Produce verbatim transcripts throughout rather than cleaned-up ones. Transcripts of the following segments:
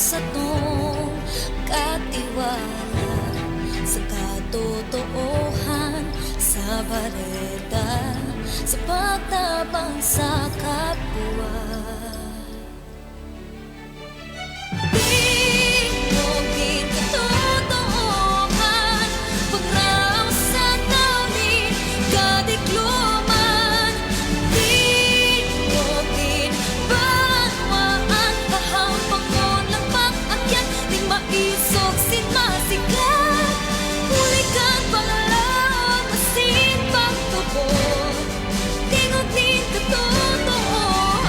Satong katiwala sa katotoohan, sa bareta, sa pagtabang sa kapwa. Tingog nin katotoohan, pagraw sa tawo nin kadikloman. Tingog nin banwaan, pahampangon an pag-akyat nin maisog asin masigla. Huli kan pangalaom asin pagtubod. Tingog nin katotoohan.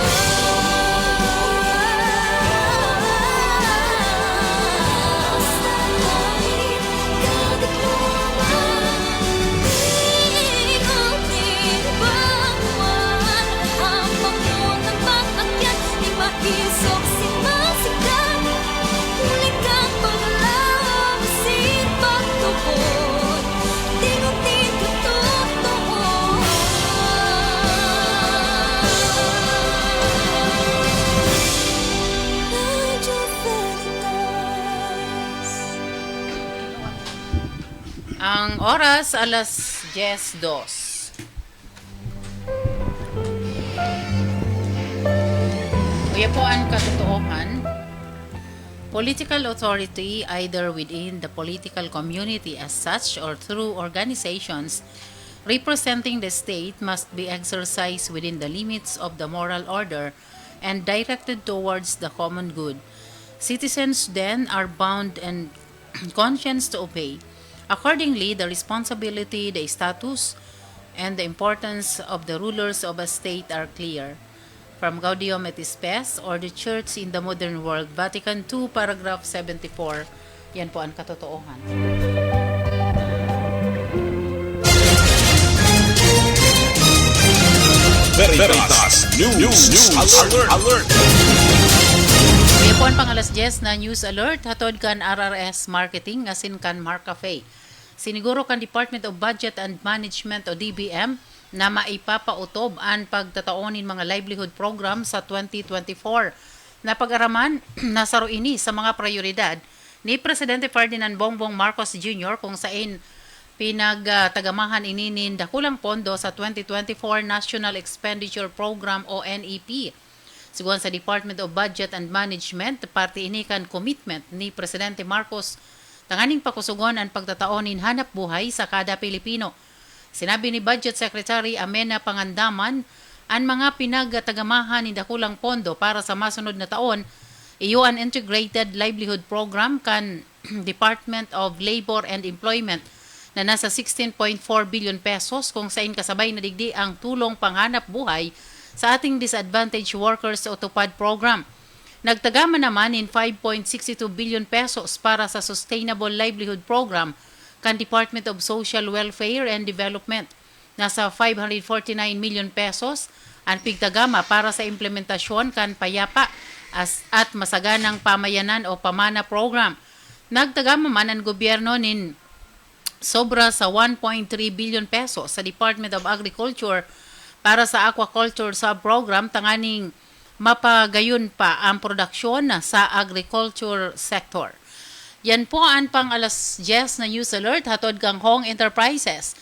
Basta lain, kadikloman. Tingog nin banwaan. Ang pagtubod, ang pag-akyat, nin maisog asin masigla. Huli kan pangalaom asin pagtubod. Tingog nin katotoohan. Radyo Veritas. Ang oras, alas dyes dos. Uya po an katotoohan. Political authority, either within the political community as such or through organizations representing the state, must be exercised within the limits of the moral order and directed towards the common good. Citizens then are bound and conscience to obey. Accordingly, the responsibility, the status, and the importance of the rulers of a state are clear. From Gaudium et Spes, or the Church in the Modern World, Vatican two, paragraph seventy-four, yan po an katotoohan. Veritas News Alert. Kaya po an pang-alas dyes na news alert, hatod kan R R S Marketing asin kan Marcafe. Siniguro kan Department of Budget and Management o D B M na maipapautob an pagtatao nin mga livelihood program sa twenty twenty-four. Napag-araman na saro ini sa mga prayoridad ni Presidente Ferdinand Bongbong Marcos Junior, kung sain pinagtagamahan ini nin dakulang pondo sa twenty twenty-four National Expenditure Program o N E P. Sugon sa Department of Budget and Management, parte ini kan commitment ni Presidente Marcos tanganing pakusogon an pagtatao nin hanap buhay sa kada Pilipino. Sinabi ni Budget Secretary Amena Pangandaman, an mga pinagtagamahan nin dakulang pondo para sa masunod na taon, iyo an Integrated Livelihood Program kan Department of Labor and Employment na nasa sixteen point four billion pesos, kung sain kasabay na digdi ang tulong panghanap buhay sa ating disadvantaged workers o TUPAD program. Nagtagama naman nin five point six two billion pesos para sa Sustainable Livelihood Program kan Department of Social Welfare and Development. Nasa five hundred forty-nine million pesos an pigtagama para sa implementasyon kan payapa as, at masaganang pamayanan o PAMANA program. Nagtagama man an gobyerno nin sobra sa one point three billion pesos sa Department of Agriculture para sa aquaculture sub-program tanganing mapagayon pa ang produksyon sa agriculture sector. Yan po an pang alas dyes na news alert, hatod kan Hong Enterprises.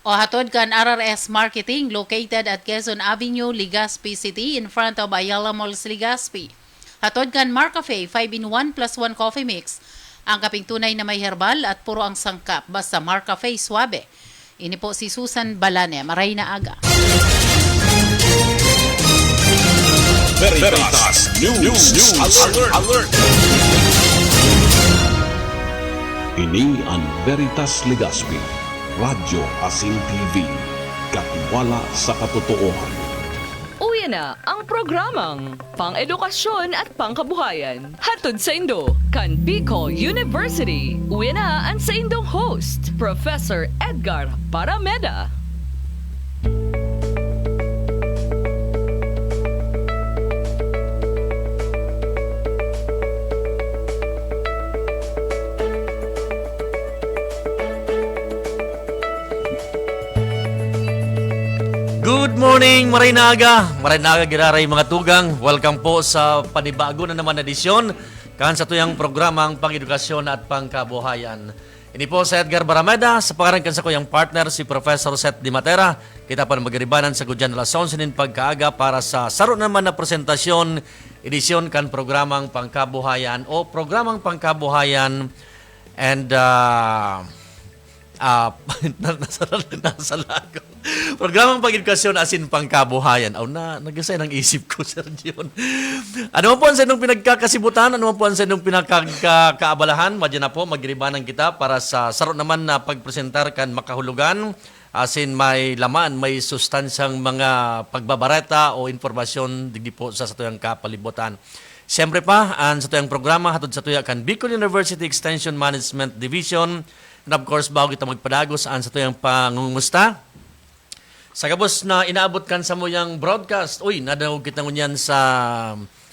O hatod kan R R S Marketing, located at Quezon Avenue, Legazpi City, in front of Ayala Malls, Legazpi. Hatod kan Marcafe, five-in-one plus one coffee mix. Ang kaping tunay na may herbal at puro ang sangkap. Basta Marcafe, suabe. Ini po si Susan Balane. Maray na aga. Veritas News Alert. Ini an Veritas Legazpi, radyo asin T V, katiwala sa katotoohan. Uya na ang programang pang-edukasyon at pangkabuhayan. Hatod saindo kan Bicol University. Uya na an saindong host, Professor Edgar Parameda. Good Morning, maray na aga. Maray na aga, giraray mga tugang. Welcome po sa panibago na naman na edisyon kan satuyang programang Pang-edukasyon at Pangkabuhayan. Ini po si Edgar Barameda, sa pangaran kan sakuyang partner, si Professor Seth Di Matera. Kita pa magiribanan sa gudyan alas onse nin pagkaaga para sa saro naman na presentasyon, edisyon kan programang Pangkabuhayan o programang Pangkabuhayan and, ah, ah, nasa, nasa lago. Programang Pag-edukasyon asin Pangkabuhayan. Aw, na, nagasay ng isip ko, Sir John. Ano man po ang sa inyong pinagkakasibutan, ano man po ang sa inyong pinagkakaabalahan, madyan na po, magiribanan kita para sa saro naman na pagpresentar kan makahulugan, asin may laman, may sustansyang mga pagbabareta o impormasyon digdi po sa satuyang kapalibutan. Siyempre pa, ang satuyang programa hatod satuya kan Bicol University Extension Management Division. And of course, bago kita magpadagos, ang satuyang pangungumusta. Sa gabos na inaabot kan samuyang broadcast, uy, nadangog kita ngunyan sa,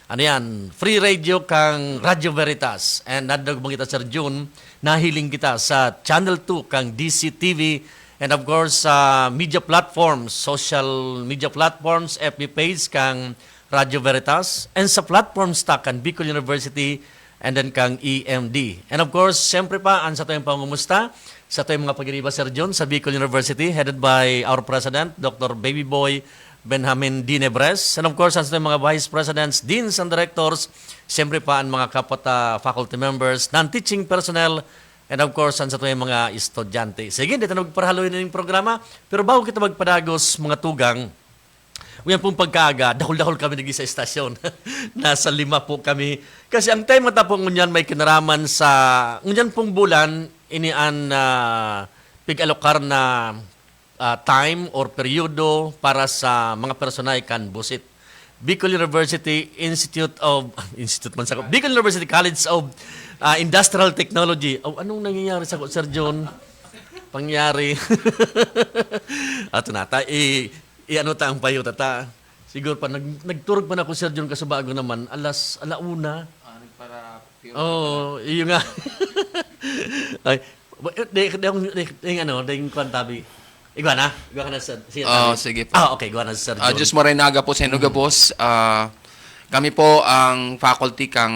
ano yan, free radio kang Radyo Veritas. And nadangog man kita, Sir Jun, nahiling kita sa Channel two kang D C T V. And of course, sa media platforms, social media platforms, F B page kang Radyo Veritas, and sa platforms ta kan Bicol University, and then kang E M D. And of course, siyempre pa, ang satuyang pangumusta, satuyang mga pagiriba, Sir John, sa Bicol University, headed by our President, Doctor Baby Boy Benjamin Dinebres. And of course, ang satuyang mga Vice Presidents, Deans, and Directors, siyempre pa, ang mga kapwa ta faculty members, non-teaching personnel, and of course, ang satuyang mga estudyante. Sige, dito na magparahaloy na yung programa. Pero bago kita magpadagos, mga tugang, Ngunyan pong pagkaaga, dahol-dahol kami naging sa estasyon. Nasa lima po kami. Kasi ang tema ta po ngunyan may kinaraman sa, ngunyan pong bulan, ini an, ah, pig-alokar na, ah, time or peryodo para sa mga personahe kan busit. Bicol University Institute of, Institute man sa, Bicol University College of, ah, Industrial Technology. Oh, anong nangyayari sa, Sir John? Pangyari. Ato na, ta, i, i-ano ta ang payo, tata. Siguro pa, nag-, nagturog pa na ako, Sir John, kasubago naman, alas, ala una. Ah, nagpara-, Oo, iyo nga. Ay, wa-, di, di, di, di, di, ano, di, kwan tabi. Igwa na? Igwa ka na, Sir. Sige, Oo, tabi. Sige po. Ah, okay, igwa na, Sir Ah, John. Diyos maray na aga po sa inyo, Mm. gabos. Ah, kami po ang faculty kang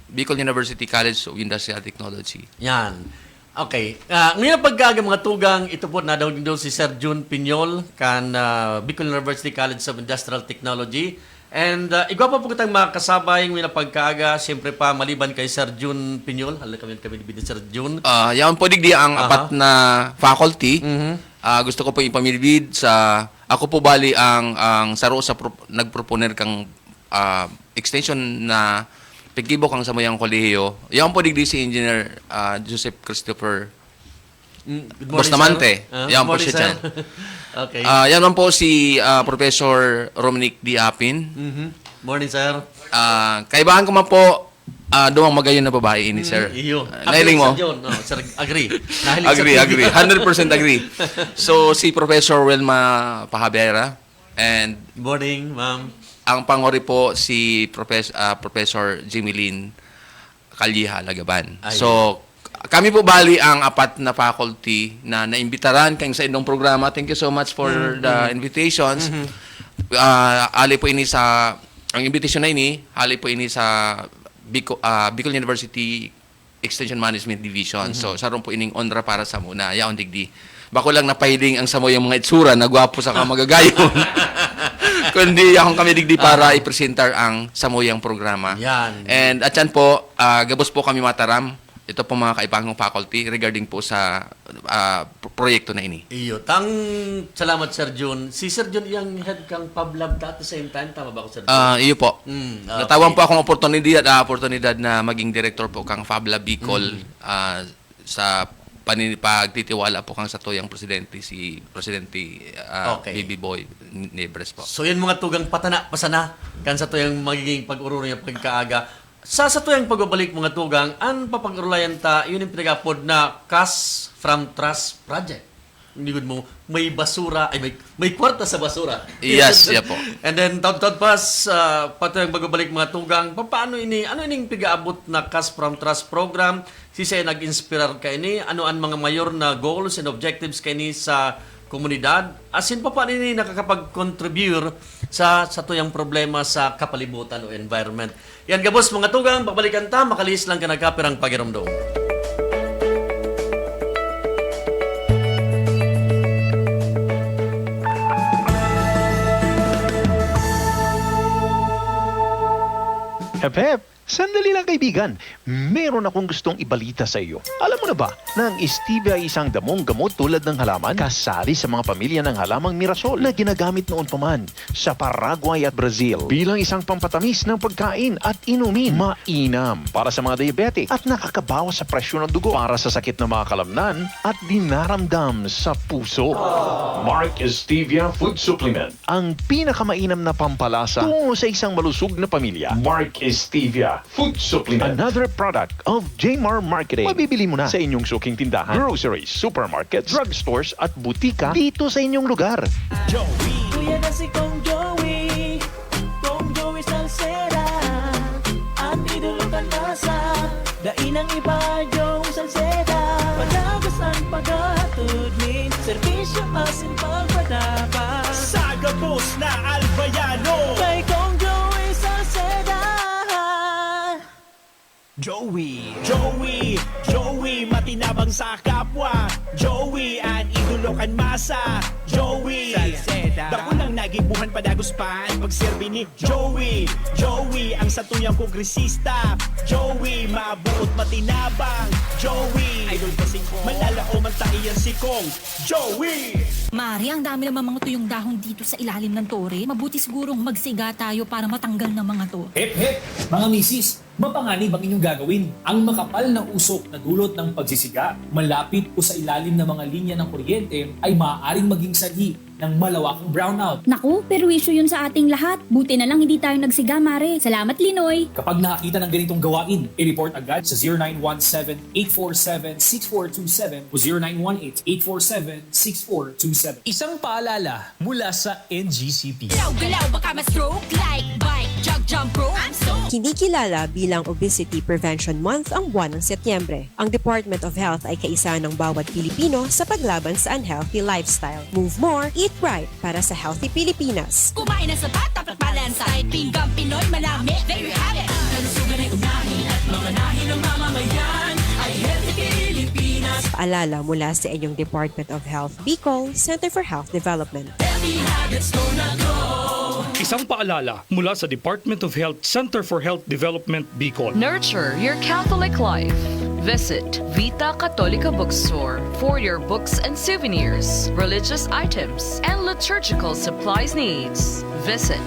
Bicol University College of Industrial Technology. Yan. Okay. Ah, ngayon ang pagkaaga, mga tugang, ito po, nadahog nindo si Sir Jun Piñol kan, ah, Bicol University College of Industrial Technology. And, ah, igwa pa po kitang mga kasabay ngayon ang pagkaaga. Siyempre pa, maliban kay Sir Jun Piñol, hala kami, kami ni Sir Jun. Ah, yaon po digdi ang Aha. apat na faculty. Mhm. Ah, gusto ko po ipamidbid sa, ako po bali ang, ang saro sa pro-, nagproponer kang, ah, extension na pagkibo kang samuyang kolehiyo. Yaon po digdi si Engineer, ah, Joseph Christopher Mm, good morning, Bustamante. Sir. Ah, Yan good po morning, siya sir. dyan. Okay. Ah, yan man po si, ah, Professor Rominic D. Apin. Mhm. Morning, sir. Ah, kaibahan ko man po, ah, duwang magayon na babae ini, Mm, sir. iyo. Ah, Agree, nahiling mo? Sir John. No, sir, agree. Nahiling sa Agree, T V. agree. Hundred percent agree. So, si Professor Wilma Pahabera and Good morning, ma'am. ang pangori po si Profes-, ah, Professor Jimmy Lynn Calleja Lagaban. Ay. So, kami po bali ang apat na faculty na naimbitaran kang sa indong programa. Thank you so much for Mm, the mm. invitations. Mhm. Ah, hali po ini sa, ang invitation na ini, hali po ini sa Bico-, ah, Bicol University Extension Management Division. Mhm. So, sarong po ining onra para sa muna. Yaon digdi. Bako lang napahiling ang samuyang mga itsura na gwapo sa kamagagayon. Kundi akong kami digdi para Aha. ipresentar ang samuyang programa. Yan. And at yan po, ah, gabos po kami mataram. Ito po mga kaibang faculty regarding po sa, ah, pro-, proyekto na ini. Iyo. Tang, salamat, Sir Jun. Si Sir Jun iyang head kang Fab Lab ta at the same time. Tama ba ako, Sir Jun? Ah, iyo po. Mm, okay. Natawan po akong oportunidad, ah, oportunidad na maging direktor po kang Fab Lab Bicol, Mm. ah, sa pani-, pagtitiwala po kang satuyang presidente, si Presidente, ah, Okay. Baby Boy Nebres po. So, yan mga tugang patana, pasana, kan satuyang magiging pag-ororo niya pagkaaga. Sa satuyang pagbabalik, mga tugang, ang papag-orolayan ta, yun yung pinag-apod na Cash from Trust Project. Hindi gud mo, may basura, ay, may, may kwarta sa basura. Yes, yeah po. And then, taud-taud pa sa patuyang pagbabalik, mga tugang, papaano ini, ano ining pigaabot na Cash from Trust program? Siisay nag-inspirar kaini? Ano an mga mayor na goals and objectives kaini sa komunidad, asin papaano ini nakakapag-contribute sa satuyang problema sa kapalibutan o environment. Yan gabos, mga tugang, babalikan ta, makalihis lang kan nagkapirang pagiromdom. Hep, hep! Sandali lang, kaibigan. Meron akong gustong ibalita sa iyo. Alam mo na ba na ang stevia ay isang damong gamot tulad ng halaman? Kasali sa mga pamilya ng halamang mirasol na ginagamit noon pa man sa Paraguay at Brazil bilang isang pampatamis ng pagkain at inumin. Mainam para sa mga diabetic at nakakabawas sa presyon ng dugo, para sa sakit ng mga kalamnan at dinaramdam sa puso. Mark Stevia Food Supplement. Ang pinakamainam na pampalasa tungo sa isang malusog na pamilya. Mark Stevia Food Supplement. Another product of J M R Marketing. Mabibili mo na sa inyong suking tindahan, groceries, supermarkets, drugstores, at butika dito sa inyong lugar. Joey. Kuya na si Kong Joey, Kong Joey Salceda, ang idolo kan masa. Dai nang iba, Joey Salceda. Padagos an paghatod nin serbisyo asin pagpadaba. Sa gabos na Albayano. Kay Kong Joey Salceda. Joey. Joey, Joey, matinabang sa kapwa. Joey, an idolo kan masa. Joey. Salceda. Dakul nang nagibohan, padagos pa an pagserbi ni Joey. Joey, ang satuyang kongresista. Joey, mabuot, matinabang. Joey. Idol ko si Kong. Manlalaom an taiyan si Kong Joey. Mare, ang dami naman mga tuyong dahon dito sa ilalim ng tore. Mabuti sigurong magsiga tayo para matanggal ng mga to. Hep, hep! Mga misis, mapanganib ang inyong gagawin. Ang makapal na usok na dulot ng pagsisiga, malapit o sa ilalim ng mga linya ng kuryente ay maaaring maging sanhi ng malawakang brownout. Naku, perwisyo yun sa ating lahat. Buti na lang hindi tayo nagsiga, Mare. Salamat, Linoy. Kapag nakakita ng ganitong gawain, i-report agad sa zero nine one seven, eight four seven, six four two seven o zero nine one eight, eight four seven, six four two seven. Isang paalala mula sa N G C P. Galaw-galaw, baka ma-stroke like bike, jog, jump rope. I'm so Kinikilala bilang Obesity Prevention Month ang buwan ng Setyembre. Ang Department of Health ay kaisa ng bawat Pilipino sa paglaban sa unhealthy lifestyle. Move more, eat right para sa healthy Pilipinas. Kumain ng sapat, dapat balansa. Pinggang Pinoy, manami. There you have it. Ang kalusugan ay unahin at mamanahin ng mamamayan ay healthy Pilipinas. Paalala mula sa inyong Department of Health Bicol, Center for Health Development. Healthy habits, go na go. Isang paalala mula sa Department of Health, Center for Health Development, Bicol. Nurture your Catholic life. Visit Vita Catholica Bookstore for your books and souvenirs, religious items, and liturgical supplies needs. Visit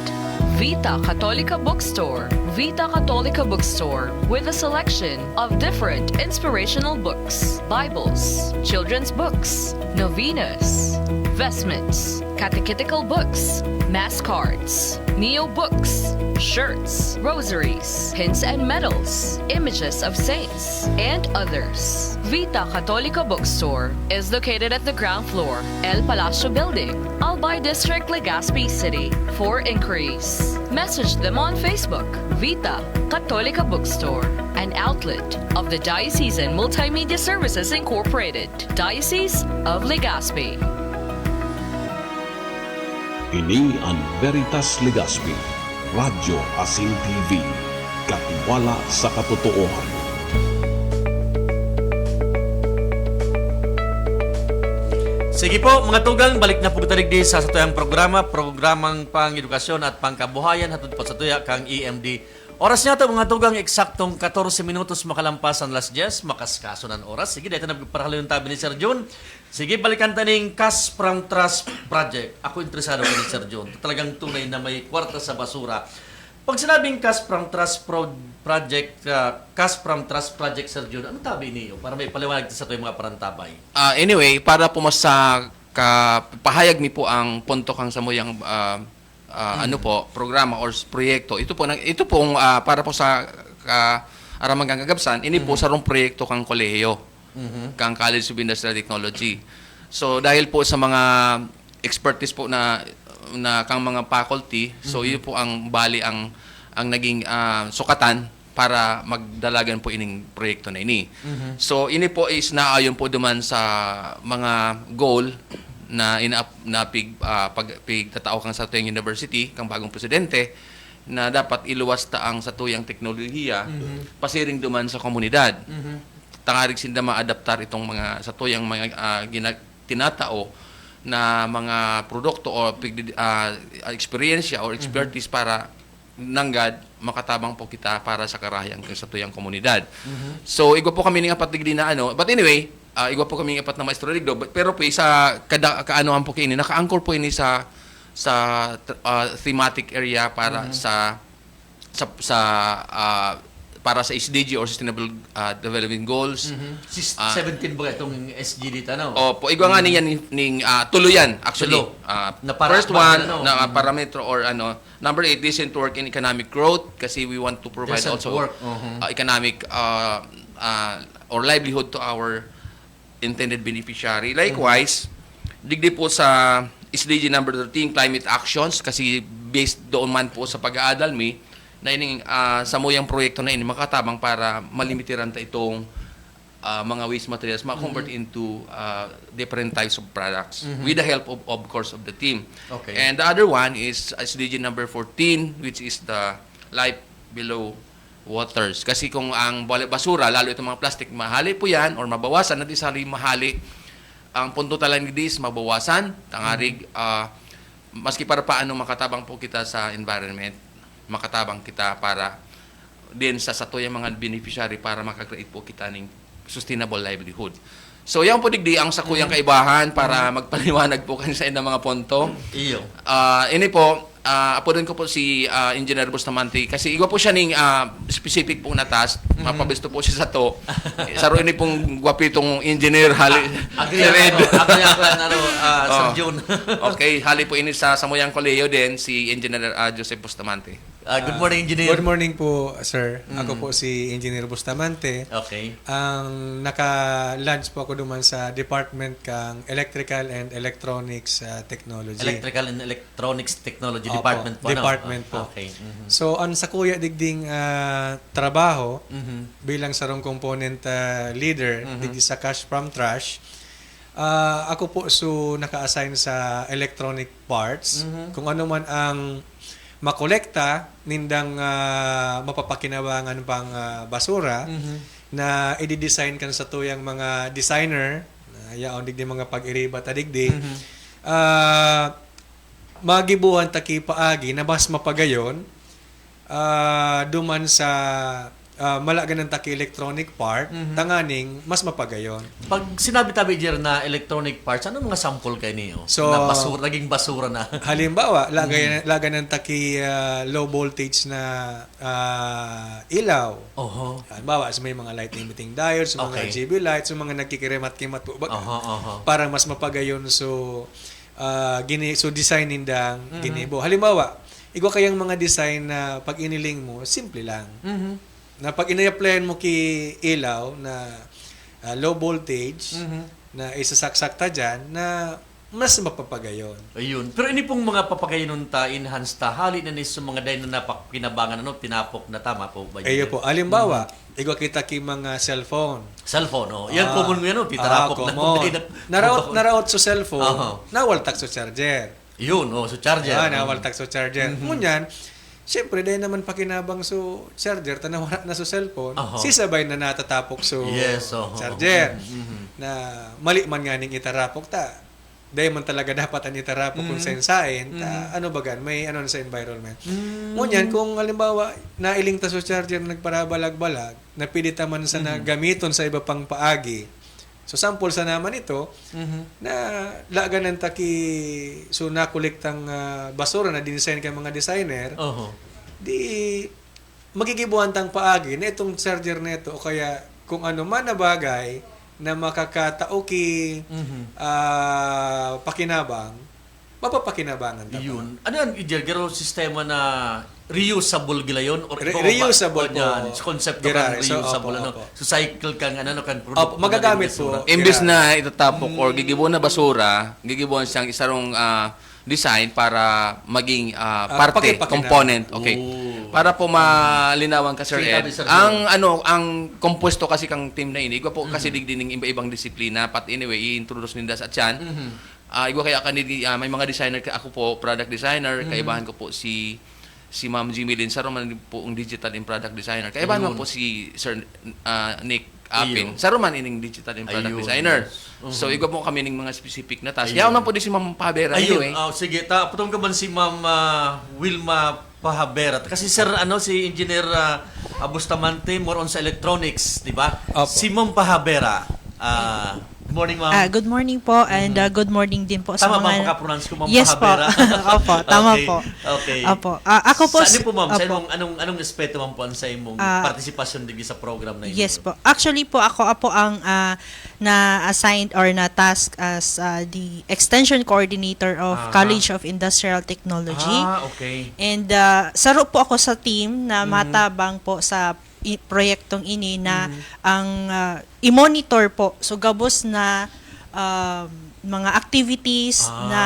Vita Catholica Bookstore. Vita Catholica Bookstore, with a selection of different inspirational books, Bibles, children's books, novenas, vestments, catechetical books, mass cards, neo books, shirts, rosaries, pins and medals, images of saints, and others. Vita Catholica Bookstore is located at the ground floor, El Palacio Building, Albay District, Legazpi City. For inquiries, message them on Facebook. Vita Catholica Bookstore, an outlet of the Diocesan Multimedia Services Incorporated, Diocese of Legazpi. Ini an Veritas Legazpi, Radyo asin T V, katiwala sa katotoohan. Sige po, mga tugang, balik na po kita digdi sa satuyang programa, programang Pang-edukasyon at Pangkabuhayan, hatod po satuya kang E M D. Oras niya to, mga tugang, eksaktong katorse minutos makalampas ang alas dyes, makaskaso ng oras. Sige, dito na parahaloy yung tabi ni Sir Jun. Sige, balikan ta ning Cash from Trust Project. Ako interesado ko ni Sir Jun. Talagang tunay na may kwarta sa basura. Pag sinabing Cash from Trust Pro-, Project, ah, Cash from Trust Project, Sir Jun, ano tabi niyo? Para may paliwanag sa ato yung mga parantabay. Ah, anyway, para po mas sa ka-, pahayag mi po ang punto kang samuyang, ah, ah, Mm. ano po, programa or s-, proyekto. Ito po, nang, ito pong, ah, para po sa ka-, aramang kagabsan, ini po Mm. sarong proyekto kang kolehiyo, Mhm. kang College of Industrial Technology. So, dahil po sa mga expertise po na, na kang mga faculty, so, Mhm. yun po ang bali ang, ang naging, ah, sukatan para magdalagan po ining proyekto na ini. Mhm. So, ini po is naayon po duman sa mga goal na ina-, na pig-, ah, pag-, pigtatao kan satuyang university, kan bagong presidente, na dapat iluwas ta ang satuyang teknolohiya Mhm. pasiring duman sa komunidad. Mhm. Tangarig sinda maadaptar itong mga satuyang mga, ah, gina-, tinatao na mga produkto o pigdi-, ah, eksperyensya or Mhm. expertise para nanggad makatabang po kita para sa karahayan kan satuyang komunidad. Mhm. So, igwa po kami ning apat digdi na ano. But anyway, ah, igwa po kami apat na maestro digdi. But, pero po, sa kada, kaanohan po kaini, naka-anchor po ini sa, sa, ah, thematic area para Mhm. sa, sa, sa, ah, para sa S D G or Sustainable, ah, Development Goals. Mhm. Sis-, Ah. seventeen ba itong S G dito, ano? Opo, igwa nga Mm. niya ning, ning, ah, tulo yan, actually. Tulo. Ah, Na para first one, ano? na Mm. parametro or ano, number eight, decent work and economic growth, kasi we want to provide Decent also, work, mhm. ah, economic, ah, ah, or livelihood to our intended beneficiary. Likewise, Mhm. digdi po sa S D G number thirteen, climate actions, kasi based doon man po sa pag-aadal mi, na ining, ah, samuyang proyekto na ini makatabang para malimitiran ta itong, ah, mga waste materials, ma-convert Mhm. into, ah, different types of products Mhm. with the help of, of course, of the team. Okay. And the other one is S D G number fourteen, which is the life below waters. Kasi kung ang bala-, basura, lalo itong mga plastic, mahali po yan or mabawasan, na di sa hali mahali. Ang punto talaga digdi is mabawasan, tangarig, Mhm. ah, maski para paano makatabang po kita sa environment, makatabang kita para din sa satuyang mga beneficiary para maka-create po kita ning sustainable livelihood. So, yan po digdi ang sakuyang Mm. kaibahan para Mm. magpaliwanag po kayo sa inyong mga punto. Iyo. Ah, ini po, ah, apodon ko po si, ah, Engineer Bustamante kasi igwa po siya ning, ah, specific po na task. Mhm. Mapabisto po siya sa to. Saro ini pong gwapitong engineer, hali, Agree si Red. ako, agree ako yan, ano, ah, Sir Oh. Jun. Okay, hali po ini sa samuyang kolehiyo din, si Engineer, ah, Joseph Bustamante. Ah, good Ah, morning, Engineer. Good morning po, sir. Ako Mm. po si Engineer Bustamante. Okay. Ang naka-launch po ako duman sa department kang Electrical and Electronics, ah, Technology. Electrical and Electronics Technology Opo, Department po, ano? department po. Okay. Mhm. So, ang sakuya digding, ah, trabaho Mhm. bilang sarong component, ah, leader Mhm. digdi sa Cash from Trash, ah, ako po so naka-assign sa electronic parts. Mhm. Kung ano man ang makolekta nindang, ah, mapapakinabangan pang, ah, basura Mhm. na i-design kan satuyang mga designer, na yaon digdi mga pag-iriba ta digdi, Mhm. ah, magibohan ta ki paagi na mas mapagayon, ah, duman sa, ah, malaganan ta ki electronic part, Mhm. tanganing mas mapagayon. Pag sinabi tabi, Jer, na electronic parts, ano mga sample kayo niyo? So, Na basura, naging basura na. halimbawa, lagay, Mhm. laganan ta ki, ah, low voltage na, ah, ilaw. Oho. Halimbawa, sa may mga light emitting diodes, sa mga Okay. R G B lights, sa mga nagkikirimat-kimat po ba? Oho, oho. Para mas mapagayon, so, ah, gini-, so design nindang Mhm. ginibo. Halimbawa, igwa kayang mga design na pag iniling mo, simple lang. Mhm. Na pag ini-applyan mo ki ilaw na, ah, low voltage, Mhm. na isasaksak ta dyan, na mas mapapagayon. Ayun. Pero ini pong mga papagayonon ta, enhance ta, hali na ni sa mga dahil na napakinabangan, ano, tinapok na, tama po ba, Iyo Engineer? po. Halimbawa, Mhm. igwa kita ki mga cellphone. Cellphone, oh. Yan, Ah. common mo yan, oh. Ah, Pitarapok na. common. Dahil na-, Naraot, naraot sa cellphone, Aha. nawaltak sa charger. Yun, oh, so charger. Ah, Mm. nawaltak sa charger. Mhm. Ngunyan, siyempre, dahil naman pakinabang so charger, ta nawara na so cellphone, Aha. sisabay na natatapok so Yes, oho. charger. Mhm, mhm. Na mali man nga ning itarapok ta, dahil man talaga dapat ang itarapok kung Mhm. sain-sain, ta, Mhm. ano bagan, may ano na sa environment. Mm. Ngunyan, kung halimbawa, nailing ta so charger na nagparabalag-balag, na pwede ta man sana Mhm. gamiton sa iba pang paagi, So, sample sana man ito, Mhm. na laganan ta ki, so, nakolektang, ah, basura na dinesign kan mga designer, Oho. di magigibohan tang paagi na itong charger na ito o kaya kung ano man na bagay na makakatao ki, Mhm. ah, pakinabang, mapapakinabangan ta pa. Yun. Ano yan, Ijel? Garo sistema na reusable gila yun? Or Re-, iba ba? Reusable O, po, yan. Sa konsepto Gerard. Kan So, reusable, opo, ano? opo. So, cycle kang, ano, kang produkto Opo, na magagamit basura. po. Imbis Gerard. na itatapok or Mm. gigibo na basura, gigibuhan siyang isarong, ah, design para maging, ah, Ah, parte, pakipakina. component. Okay. Oh. Para po malinawan ka, Sir Sige, Ed. Sir Ang, Joe. ano, ang kompuesto kasi kang team na ini, igwa po kasi Mhm. digdi ning iba-ibang disiplina. But anyway, i-introduce ninda sa tiyan. Mhm. Ah, igwa kaya kanini, ah, may mga designer ka, ako po, product designer, kaibahan ko po si, si Ma'am Jimmy Lin, saro man po ang digital and product designer. Kaibahan man po si Sir, ah, Nick Apin. Saro man ining digital and product designer. So, igwa po kami ning mga specific na task. Yaon man po di si Ma'am Pabera. Ayun. Anyway. Ah, sige, ta, patong ka man si Ma'am, ah, Wilma Pahabera. Kasi, sir, ano, si Engineer, ah, Bustamante, more on sa electronics, di ba? Opo. Si Ma'am Pahabera. Ah, good morning, ma'am. Ah, good morning po, and, ah, good morning din po sa mga... Tama ba ang pagka-pronounce ko, Ma'am Pahabera? Yes po. Opo, tama po. Okay. Opo. Ah, ako po... Sa ano po, ma'am? Sa imong, anong, anong aspeto, ma'am, po ang sa imong partisipasyon digdi sa program na ini? Yes po. Actually po, ako, ako ang, ah, na-assigned or na-task as, ah, the Extension Coordinator of College of Industrial Technology. Ah, okay. And, ah, saro po ako sa team na matabang po sa i-, proyektong ini na ang, ah, i-monitor po. So, gabos na, um, mga activities na,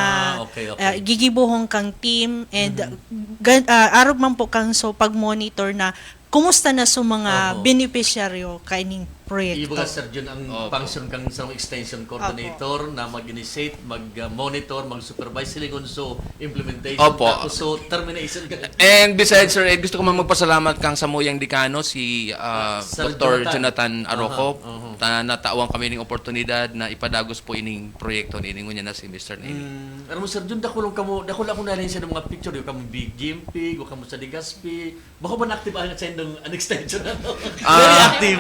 ah, gigibohon kang team and gan-, ah, arog man po kang so pag-monitor na kumusta na so mga benepisyaryo kaining proyekto. Ibaga, Sir Jun, ang function kang sarong extension coordinator na mag-initiate, mag-monitor, mag-supervise, hilingon so implementation, tapos so termination. And besides, Sir Ed, gusto ko man magpasalamat kang samuyang dekano, si, ah, Sir Doktor Jonathan. Jonathan Aroco. Aha, aha. Ta-, natawan kami ning oportunidad na ipadagos po ining proyekto ni, ngunyan na semester na ini. Mm, aram mo, Sir Jun, dakul lang kamo, dakul akong nalin sa mga picture, di kamo big gimpig, o kamo sa Legazpi, bako ba na-active ang sa indong an extension, ano? Ah, very active.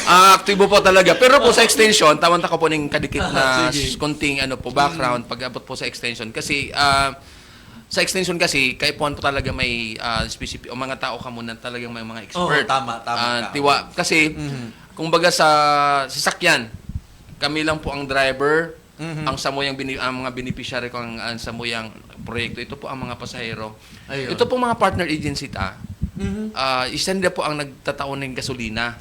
Ah, aktibo po talaga. Pero po sa extension, tawan ta ko po ning kadikit na s-, konting, ano po, background pag-abot po sa extension. Kasi, ah, sa extension kasi, kaipuhan po talaga may, ah, specific, o mga tao kamo na talagang may mga expert. Oo, tama, tama. Ah, tiwa-, kasi, kumbaga sa sasakyan, kami lang po ang driver, ang samuyang bini-, ang mga beneficiary ko ang, ang samuyang proyekto, ito po ang mga pasahero. Ayun. Ito pong mga partner agency ta, ah, isa nila po ang nagtatao ng gasolina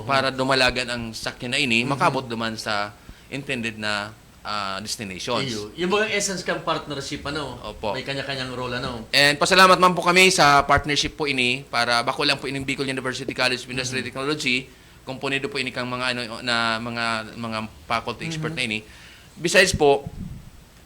para dumalagan ang sakyan na ini, makabot duman sa intended na, ah, destinations. Iyo. Yung mga essence kang partnership, ano? Opo. May kanya-kanyang role, ano? And pasalamat man po kami sa partnership po ini para bako lang po ining Bicol University College of Industrial Technology, komponido po ini kang mga, ano, na mga, mga faculty expert na ini. Besides po,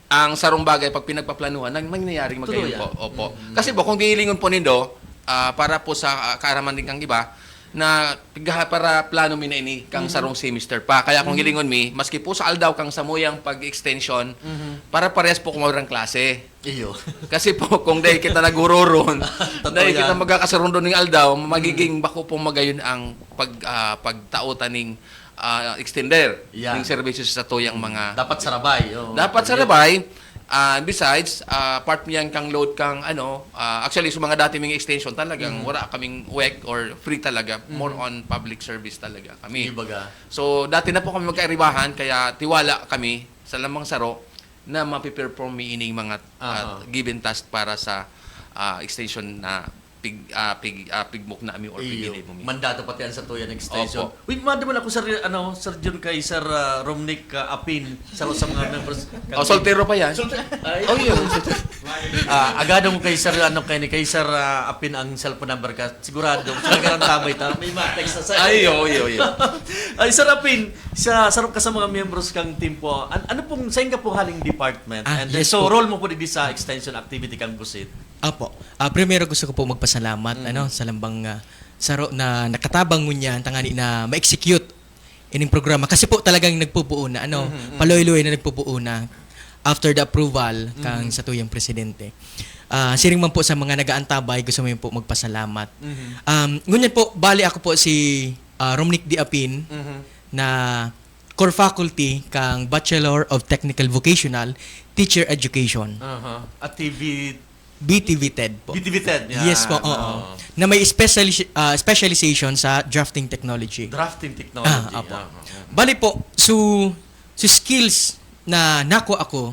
ang sarong bagay pag pinagpaplanuhan, nang-, nangyayaring magayon po. Opo. Kasi po, kung gihilingon po nindo, ah, para po sa, ah, kaaraman din kang iba, na pigha-, para plano mi na ini kang sarong semester pa. Kaya kung hilingon mi, maski po sa aldaw kang samuyang pag-extension, para parehas po kung walang klase. Iyo. Kasi po, kung dahil kita naghururon, dahil kita magkakasurundo ning aldaw, magiging bako pong magayon ang pag-, ah, pagtao ta ning, ah, extender ning services sa tuyang mga... Dapat sarabay, oo. Dapat sarabay. Ah, besides, ah, part niyan kang load kang ano, ah, actually, sa mga dati ming extension, talagang wala kaming wek or free talaga. More on public service talaga kami. Ibaga. So, dati na po kami magkairibahan, kaya tiwala kami sa lamang saro na mapiperform mi ining mga, ah, given task para sa, ah, extension na pig-, ah, pig-, ah, pigmukna mi or piggibo mi. Mandato pati ang sa tuyan extension. Opo. Uy, madumala ko, Sir, ano, Sir Jun, kay Sir, ah, Romnick, ah, Apin, sa, sa mga members. Oh, soltero pa yan? Soltero. Ay. Oh, yun. Ah, agadon ko kay Sir, ano, kay, kay Sir, ah, Apin ang cellphone number ka. Sigurado, sa nagarantabay ta, may mga text na sa... Ay, oo, oo, oo. Ay, Sir Apin, sa sarong ka sa mga miyembros kang team po, an-, ano pong, saan ka po haling department? Ah, And then, yes so, po. Role mo po digdi sa extension activity kang GUSIT? Apo. Ah, primero gusto ko po magpasalamat, ano, sa lambang, ah, saro na nakatabang ngunyan, tangani na ma-execute ining programa. Kasi po talagang nagpupuo na, ano, paloy-loy na nagpupuo na after the approval kang sa tuyang presidente. Ah, siring man po sa mga nag-aantabay, gusto mo yun po magpasalamat. Um, ngunyan po, bali ako po si, ah, Romnick Diapin na core faculty kang Bachelor of Technical Vocational Teacher Education. Aha. At T V B T V TED po. B T V TED, yan. Yes po, oo. Oo. Na may speciali-, ah, specialization sa drafting technology. Drafting technology, Ah, apo. Aha, aha. Bali po, so, so skills na nakuha ako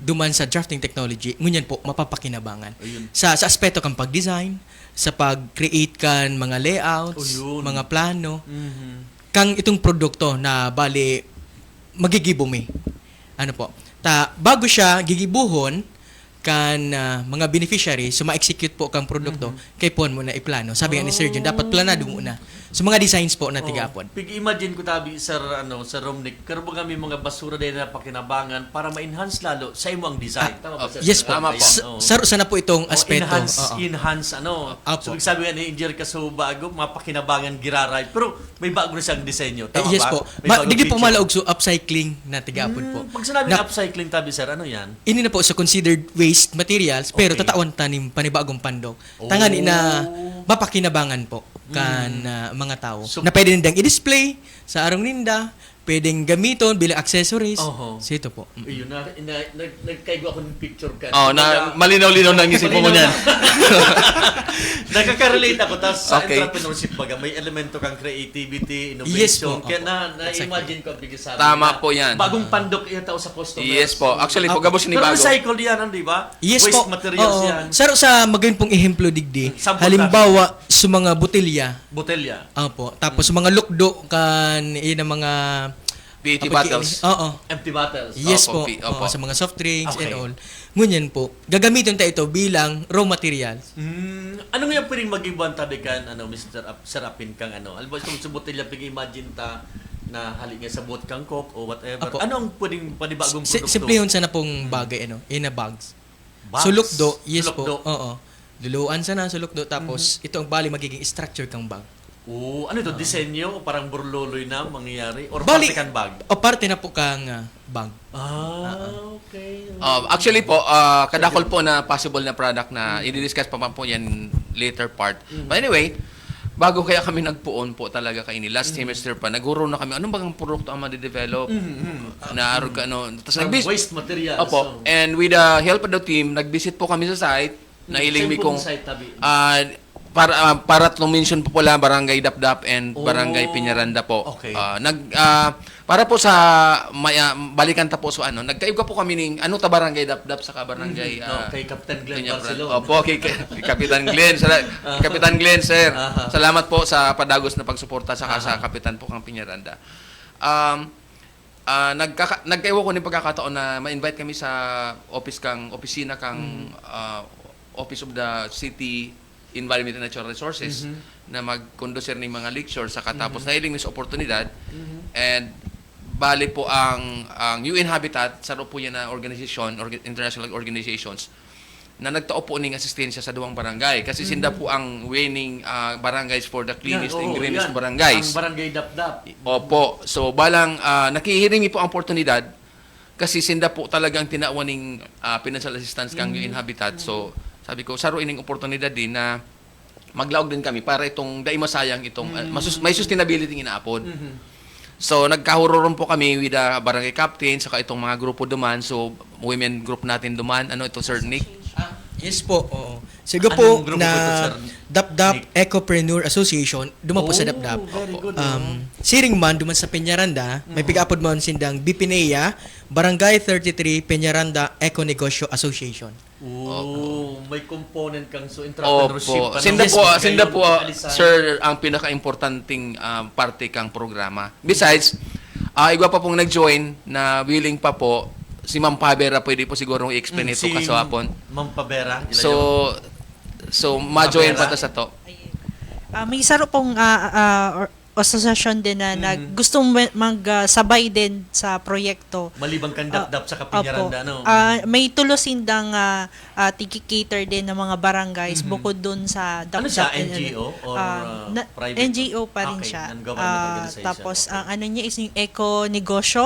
duman sa drafting technology, ngunyan po, mapapakinabangan. Ayun. Sa, sa aspeto kang pag-design, sa pag-create kan mga layouts, Oh, yun. mga plano, Mhm. kang itong produkto na bali, magigibo mi. Ano po? Ta, bago siya gigibuhon, kan, ah, mga beneficiary, so ma-execute po kang produkto, kaipuhan mo na iplano. Sabi nga ni Sir Jun, dapat planado muna. So, mga designs po na tigapon. Pig-imagine ko tabi, Sir, ano, Sir Romnick, karo ba kami mga basura dahil na pakinabangan para ma-enhance lalo sa imo ang design? Tama ba, Sir? Yes po. Tama po. S- saro sana po itong O, aspeto. enhance, Oo. enhance, ano. Apo. So, ibig sabihin ni Engineer Kasuba, ago, mga pakinabangan giraray. Pero may bago na siyang disenyo. Tama Eh, yes ba? po. May Ma- bagong digdi po feature. malaog so upcycling na tigapon po. Hmm, pag sinabi Na- ng upcycling, tabi, Sir, ano yan? Ini na po sa considered waste materials, pero Okay. tatawan tanim panibagong pandok. Tangani na Oh. mapakinabangan po kan ah, mga tao. So- Na pwede nindang i-display sa arong ninda, pwedeng gamiton bilang accessories. Oho. So ito po. Mm. Ayun, na, na, nag, nagkaigo ako ng picture ka. Oh, na malinaw-linaw na ang isip mo Malinaw niyan. na. Nakaka-relate ako. Tapos sa Okay. entrepreneurship, baga, may elemento kang creativity, innovation. Yes po, Kaya opo. na, na-imagine ko, bigyan sabi Tama na po yan. Bagong pandok iya tao sa customer. Yes po. Actually, po, Apo. gabos ni Pero bago. Recycled yan, di ba? Yes Waste po. materials Oo. yan. Saro sa magayon pong ehemplo digdi, Hmm, sample halimbawa sa mga botelya, Botelya. Opo. Tapos mga lukdo kan ina mga P E T Apo, bottles. Oo. Empty bottles. Yes Opo, po. pi- Oo, opo. sa mga soft drinks Okay. and all. Ngunyan po, gagamiton ta ito bilang raw materials. Mm, ano nga pwedeng maging buwan tabi kan, ano, Mister Ap- Serapin kang ano? Alam mo, itong sa botelya, pag-imagine ta na hali nga sa buot kang Coke o whatever. Apo. Ano ang pwedeng panibagong Si- produkto? Simplihon sana pong bagay, ano, in a bags. Bags? Sulukdo, yes Sulukdo. po. Oo. Luluan sana, sulukdo. Tapos, ito ang bali magiging structure kang bag. Oo, ano ito? Disenyo? O parang burloloy na mangyayari? Or Bali, parte kan bag? O parte na po kang ah, bag. Ah, okay. Um, actually po, ah, kadakol po na possible na product na i-discuss pa man po yan later part. But anyway, bago kaya kami nagpuon po talaga kaini, last semester pa, naguro na kami, anong bagang produkto ang madidevelop? Na arog ka, ano, tas From nagbis- waste materials. Opo. So, And with the help of the team, nag-visit po kami sa site. Nahiling saan mi po kung ang site, tabi? Ah, para ah, para to mention po pala, Barangay Dapdap and Oh, Barangay Peñaranda po. Okay. Ah, nag ah, para po sa may, ah, balikan ta po so ano, nagkaigwa po kami ning ano ta Barangay Dapdap sa Barangay Mhm. ah, Okay, Captain Glenn Peña- Barcelon. Opo, kay, kay, kay Kapitan Glenn, sala, kay Kapitan Glenn, sir. Aha. Salamat po sa padagos na pagsuporta sa Aha. sa Kapitan po kang Peñaranda. Um, ah, nagkaka- nagkaiwa ko ning pagkakataon na ma-invite kami sa office kang opisina kang ah, Office of the City Environment and Natural Resources Mhm. na mag-conduce ning mga lecture sa katapos nahiling mi sa oportunidad Mhm. and bali po ang ang U N Habitat, saro po yan na organisasyon, orga- international organizations na nagtao po ning asistensya sa duwang barangay kasi sinda po ang winning ah, barangays for the cleanest Yan, and oo, greenest yan. Barangays. Ang Barangay Dapdap. Opo. So balang ah, nakihiling mi po ang oportunidad kasi sinda po talaga ang tinawan ning ah, financial assistance kang U N Habitat. So sabi ko, saro ining oportunidad din na maglaog din kami para itong dai masayang itong ah, masus- may sustainability nga inaapod. Mhm. So nagkahurorom po kami with the barangay captain saka itong mga grupo duman. So women group natin duman, ano ito, Sir Nick? Ah, yes po, oo. Sigo Anong po grupo na po ito, Sir Dapdap Nick? Ecopreneur Association, duman po sa Oh, Dapdap. very good, Um, siring man, duman sa Peñaranda, may pick-up man sindang Bipinea, Barangay thirty-three Peñaranda Eco Negosyo Association. Oh, may component kang so entrepreneurship. Opo. Ano? Sinda Yes, po, kayo sinda po, nag-alisan. Sir, ang pinaka-importanting ah, parte kang programa. Besides, ah, igwa pa pong nag-join na willing pa po, si Ma'am Pabera, pwede po siguro i-explain Mm, ito si kaswapon. Ma'am Pabera, ilayo. So, so ma-join Pabera? pa ta sa to. Ayun. Ah, may saro pong ah, ah, or- asosasyon din na nag, gustong ma- mag ah, sabay din sa proyekto. Maliban kang Ah, Dapdap sa opo. Kapinyaranda, no? Ah, may tulo sindang ah, ah, tiki-cater din ng mga barangays bukod dun sa Ano Dapdap siya, and N G O or, ah, ah, na- private? N G O pa rin Okay, siya. non-governmental Ah, organization. Tapos, Okay. ang ano niya is yung eco negosyo.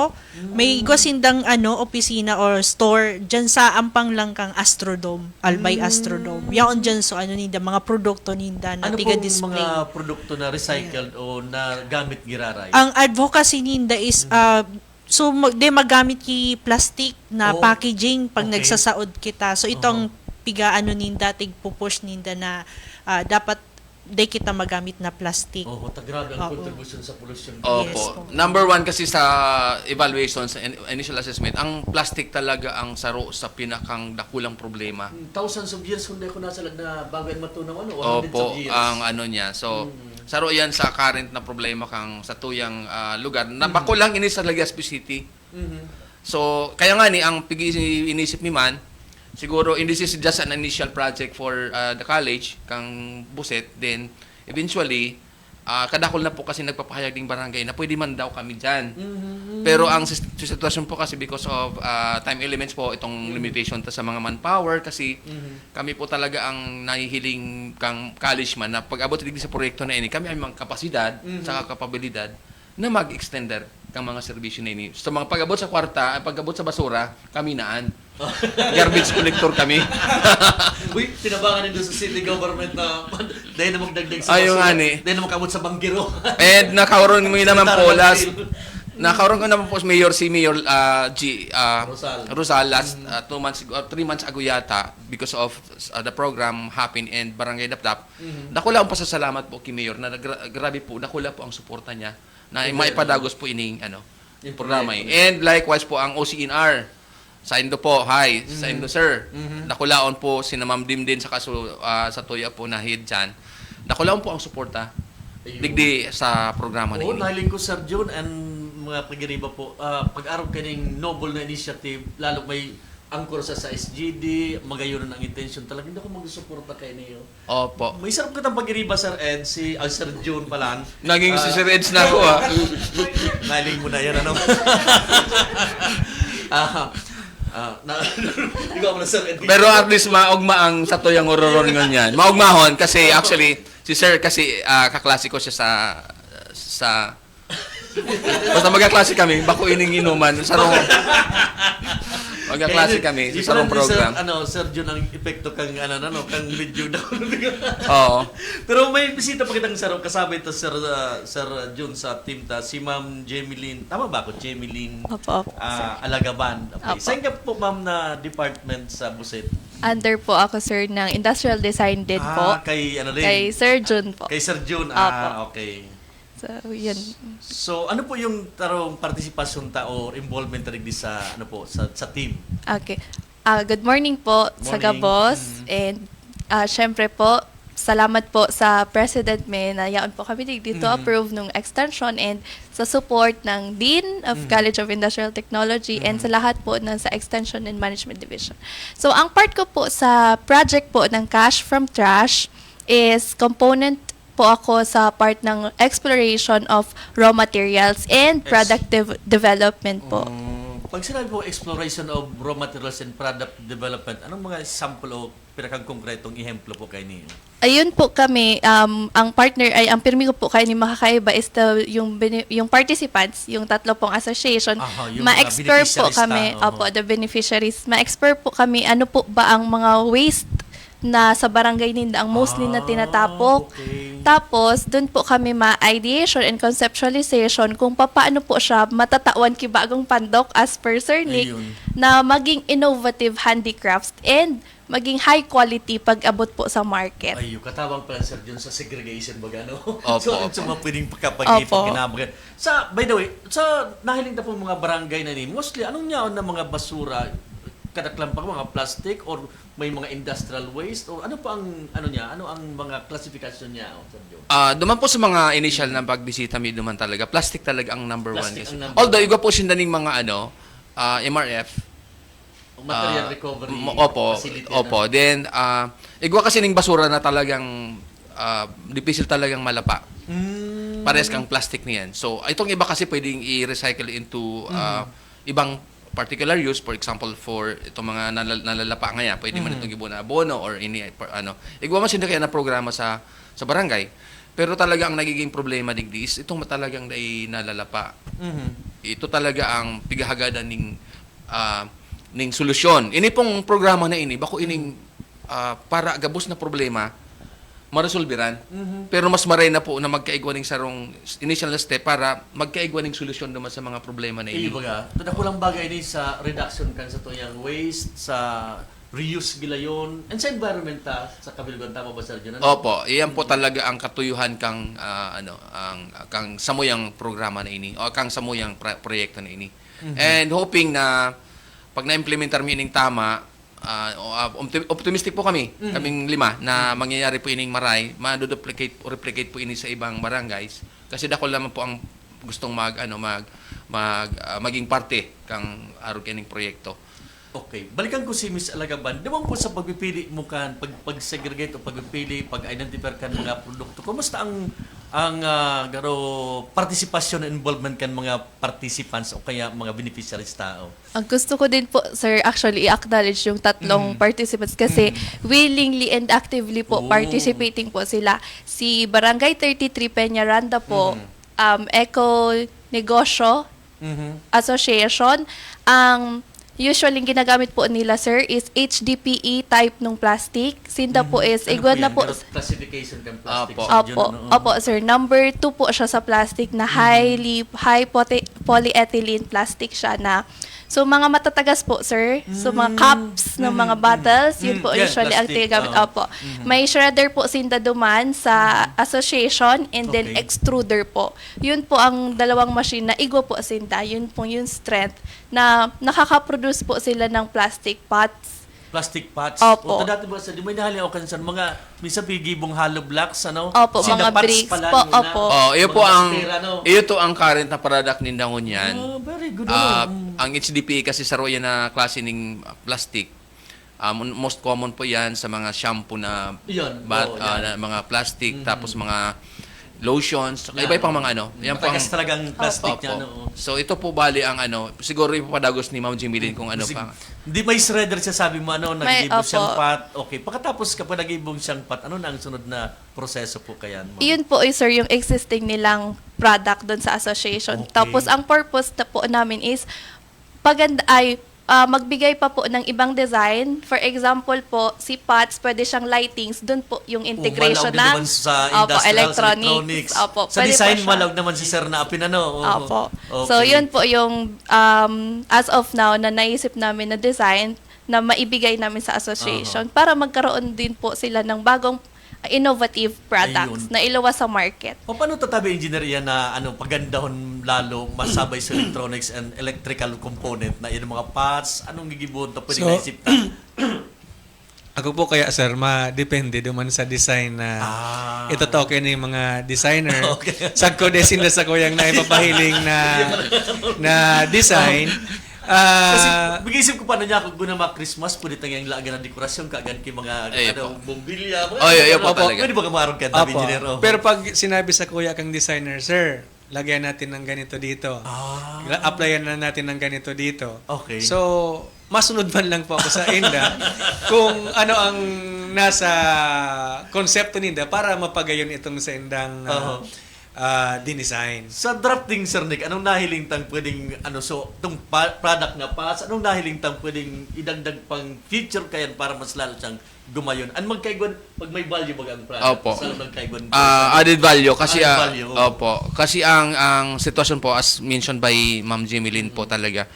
May igwa sindang ano, opisina or store dyan sa ampang lang kang Astrodome, Albay Astrodome. Yaon dyan, so ano ninda, mga produkto ninda na Ano tiga pong display. Mga produkto na recycled o na gamit giraray? Ang advocacy ninda is ah, so mag, di magamit ki plastic na Oh, packaging pag okay. nagsasaod kita. So ito ang piga ano ninda, tigpupush ninda na ah, dapat di kita magamit na plastic. Oh, ta grabe ang Oo. kontribusyon sa polusyon. Opo. Yes po. Number one kasi sa evaluation, sa in- initial assessment, ang plastic talaga ang saro sa pinakang dakulang problema. Hmm, thousands of years kung di ako nasalag na bago yan matunaw, ano, or hundreds Opo, of years. Ang ano niya. So, saro yan sa current na problema kang sa tuyang ah, lugar. Na bako lang ini sa Legazpi City. Mhm. So, kaya nga ni, ang pigi inisip mi man, Siguro, and this is just an initial project for, ah, the college, kang Buset. Then, eventually, ah, kadakul na po kasi nagpapahayag ding barangay na pwede man daw kami dyan. Mhm. Pero ang sis-, sitwasyon po kasi, because of, ah, time elements po, itong Mhm. limitation ta sa mga manpower, kasi Mhm. kami po talaga ang nahihiling kang college man na pag-abot digdi sa proyekto na ini, kami ang mga kapasidad Mhm. saka kapabilidad na mag-extender kang mga serbisyo na ini. Sa mga pag-abot sa kwarta, ang pag-abot sa basura, kami naan. Garbage collector kami. Uy, tinabangan nindo sa city government na dahil na magdagdag sa Ayaw basura, nga ni. Dahil na makabot sa banggero. And nakaurong mi naman po, last, nakaurong ko naman po si Mayor, si Mayor ah, G, ah, Rosal. Rosal, last Mm. ah, two months ago, or three months ago yata, because of ah, the program Hapin and Barangay Dapdap. Mm. Dakula ang pasasalamat po kay Mayor na gra- grabe po, dakula po ang suporta niya na Grabe. maipadagos po ining ano, Yung programa. proyekto. And likewise po ang O C N R. Saindo po, hi. Mm. Saindo, sir. Mm-hmm. Dakulaon po si Ma'am Dimdin saka su, ah, sa tuya po na head dyan. Dakulaon po ang suporta. Ayun. Digdi sa programa na Oo, ini. Nahiling ko, Sir Jun, and mga pagiriba po, ah, pag-arog kaning noble na initiative, lalo may angkor sa, sa S G D, magayon ang intention talaga. Hindi ako magsusuporta kay niyo. Opo. May sarap kitang pag-iriba, Sir Ed, si, ah, Sir Jun pala. Naging si Ah. Sir Eds na ako, ah. Nailing mo na yan, ano? Ah, ah, na, ikaw mo na, Sir Ed. Pero at least maugma ang sa tuyang ururon ngunyan. Maugmahon kasi actually si Sir kasi ah, kaklase ko siya sa sa Basta magkaklase kami, bako ining inuman, sarong magkaklase kami sa sarong program. Ano, Sir Jun ang epekto kang ano ano, kang video daw. Oo. Pero may bisita pa kitang sarong kasabay to, Sir ah, Sir Jun, sa team ta, si Ma'am Jemeline. Tama ba ako? Jemeline Opo, opo, ah, sir. Alagaban. Okay. Opo. Saan ka po, ma'am, na department sa Buset? Under po ako, sir, ng industrial design din po. Ah, kay ano din? Kay Sir Jun po. Kay Sir Jun. Opo. Ah, okay. So, yun. So, ano po yung tarong partisipasyon ta o involvement ta digdi sa, ano po, sa, sa team? Okay. Ah, good morning po sa Morning. Gabos. Mm. And, ah, syempre po, salamat po sa President May na yaon po kami digdi to Mm. approve nung extension and sa support ng Dean of Mm. College of Industrial Technology and Mm. sa lahat po ng sa Extension and Management Division. So, ang part ko po sa project po ng Cash from Trash is component po ako sa part ng exploration of raw materials and Ex- product dev- development po. Mm, pag sinabi po exploration of raw materials and product development, anong mga sample o pinakang konkretong ehemplo po kayo niyo? Ayun po kami, um, ang partner ay, ang pirmi ko po kayo ni makakaiba is the, yung, bene- yung participants, yung tatlo pong association, Aha, yung mga ma-explore po beneficiaries kami, ta, oho. Opo, the beneficiaries, ma-explore po kami, ano po ba ang mga waste na sa barangay ninda ang mostly na Ah, tinatapok. Okay. Tapos, dun po kami ma-ideation and conceptualization kung papaano po siya matatawan ki bagong pandok as per Sir Nick Ayun. na maging innovative handicrafts and maging high quality pag abot po sa market. Ay, yung katabang pala, Sir Jun, sa segregation, baga, no? Opo, So, opo. sa mga pwedeng pagkapag- Opo. pagkinabangan. Sa, by the way, sa nahiling na po mga barangay na ni, mostly, anong yaon na mga basura? Kadaklan pa mga plastic or may mga industrial waste? Or ano po ang, ano niya? Ano ang mga klasifikasyon niya, oh, Sir Joe? Ah, duman po sa mga initial na pagbisita mi, duman talaga, plastic talaga ang number one Plastic kasi. ang number Although, one. Igwa po siya ning mga, ano, ah, M R F. Ang material Ah, recovery mo- opo, facility, opo. Ano? Then, ah, igwa kasi ning basura na talagang ah, dipisil talagang malapa. Mm. Pares kang plastic niyan. So, itong iba kasi pwedeng i-recycle into ah, Mm. ibang particular use, for example, for itong mga nalal- nalalapa ngayon, pwede man Mm. itong ibo na abono or ini, par- ano. Igwa man siya kaya na programa sa sa barangay. Pero talaga ang nagiging problema digdi is itong talagang dai nalalapa. Mhm. Ito talaga ang pigahagadan ning ah, ning solusyon. Ini pong programa na ini, bako ining ah, para gabos na problema, maresolberan. Mhm. Pero mas maray na po na magkaigwa ning sarong initial na step para magkaigwa ning solusyon naman sa mga problema na Iyo ini. Baga, ito na kulang bagay ni sa reduction kan sa tuyang waste, sa reuse gilayon, and sa environment ta, sa kabilog, tama ba, Sir John? Ano? Opo, iyan po Mm. talaga ang katuyuhan kang, ah, ano, ang, kang samuyang programa na ini, o kang samuyang pra- proyekto na ini. Mhm. And hoping na pag na-implementar mi ining tama, ah, o, ah, opti- optimistic po kami, Mhm. kaming lima, na Mhm. mangyayari po ining maray, ma-duplicate o replicate po ini sa ibang barangays. Kasi dakul naman po ang gustong mag, ano, mag, mag, ah, maging parte kang arog kining proyekto. Okay, balikan ko si Miss Alagaban. Duman po sa pagpipili mo kan, pag, pag-segregate o pagpipili, pag-identify kan mga produkto, kumusta ang, ang, ah, garo partisipasyon, involvement kan mga participants o kaya mga beneficiaries tao? Ang gusto ko din po, sir, actually, i-acknowledge yung tatlong Mm. participants kasi Mm. willingly and actively po Oo. participating po sila. Si Barangay thirty-three Peñaranda po, Mm. um, Eco Negosyo Mhm. Association, ang usually ginagamit po nila, sir, is H D P E type ng plastic. Sinda po Mhm. is, Ano igwa po na yan? po Pero s- classification kan plastic Opo. sa Opo, June, ano? opo, sir. Number two po siya sa plastic na Mhm. highly, high pote-, polyethylene plastic siya na. So, mga matatagas po, sir. So, mga Mm. cups ng mga Mm. bottles, yun Mm. po Yan, usually ang plastic. tinagamit. Oo. Opo. Mhm. May shredder po sinda duman sa Mhm. association and then Okay. extruder po. Yun po ang dalawang machine na igwa po sinda. Yun po yung strength na nakaka-produce po sila ng plastic pots. Plastic pots. Opo. O, dati ba sa, di may nahali ako kansan, mga, minsan pigibong hollow blocks, ano? Opo, Sinda mga pots bricks pala po, yun na. opo. Oh, iyo Mga po ang, basura, no? iyo to ang current na product ninda ngunyan. Ah, very good, Ah, ano? Mm. ang H D P E kasi saro yan na klase ning plastic. Um, most common po yan sa mga shampoo na Iyon, bat-, oo, ah, yan. na mga plastic, Mhm. tapos mga lotions, saka Yan, iba-iba pang oo. mga ano. Mm. Yan po Matagas ang talagang plastic Opo. niya, ano, oo. So, ito po bali ang ano, siguro ipapadagos ni Ma'am Jimilin kung ano Kasi pa. hindi may shredder siya, sabi mo, ano, May, nag-iibon siyang opo. pot. Okay, pagkatapos kapag nag-iibon siyang pot, ano na ang sunod na proseso po kaya, ma'am? Iyon po, eh, sir, yung existing nilang product doon sa association. Okay. Tapos, ang purpose na po namin is, paganda-, ay, ah, magbigay pa po ng ibang design. For example po, si pots, pwede siyang lightings. Doon po yung Oh, integration malaog din ng naman sa opo, industrial, sa electronics. electronics. Opo, Sa pwede po design, siya. malaog naman si Sir na apin, ano? Oo. Opo. So, Okay. yun po yung, um, as of now, na naisip namin na design na maibigay namin sa association Aha. para magkaroon din po sila ng bagong innovative products Ayun. na iluwas sa market. O, paano tatabi, engineer, iyan na, ano, pagandahon lalo, masabay sa electronics and electrical component na yun, mga pots? Anong gigibuhon ta pwedeng So, naisip ta? ako po kaya, sir, madepende duman sa design na Ah. itatoke ni mga designer. Okay. Sagkod eh, sinda sa kuyang naipapahiling na, na design. Kasi Ah. mag-isip ko pa na niya, kung guna mga Christmas, pwede tang yang lagyan ng dekorasyon, kagan ki mga, Ay, ano, opo. bombilya, mga Ay, ay, ganun. opo, talaga. Pwede ba kamaron ka, Opo. engineer? Oh. Pero pag sinabi sa kuya kang designer, "Sir, lagyan natin ng ganito dito. Ah. La-, applyan na natin ng ganito dito." Okay. So, masunod man lang po ako sa inda kung ano ang nasa konsepto ninda para mapagayon itong sa indang, ah, Aha. ah, dinesign. Sa drafting, Sir Nick, anong nahiling tang pwedeng, ano, so, itong pa-, product na pots, anong nahiling tang pwedeng idagdag pang feature kayan para mas lalo siyang gumayon? An magkaigwan, pag may value baga ang product, Opo. mas lalo nagkaigwan Ah, ang added value kasi, added ah, value, oo. opo. Kasi ang, ang sitwasyon po, as mentioned by Ma'am Jimmy Lynn po Mm. talaga,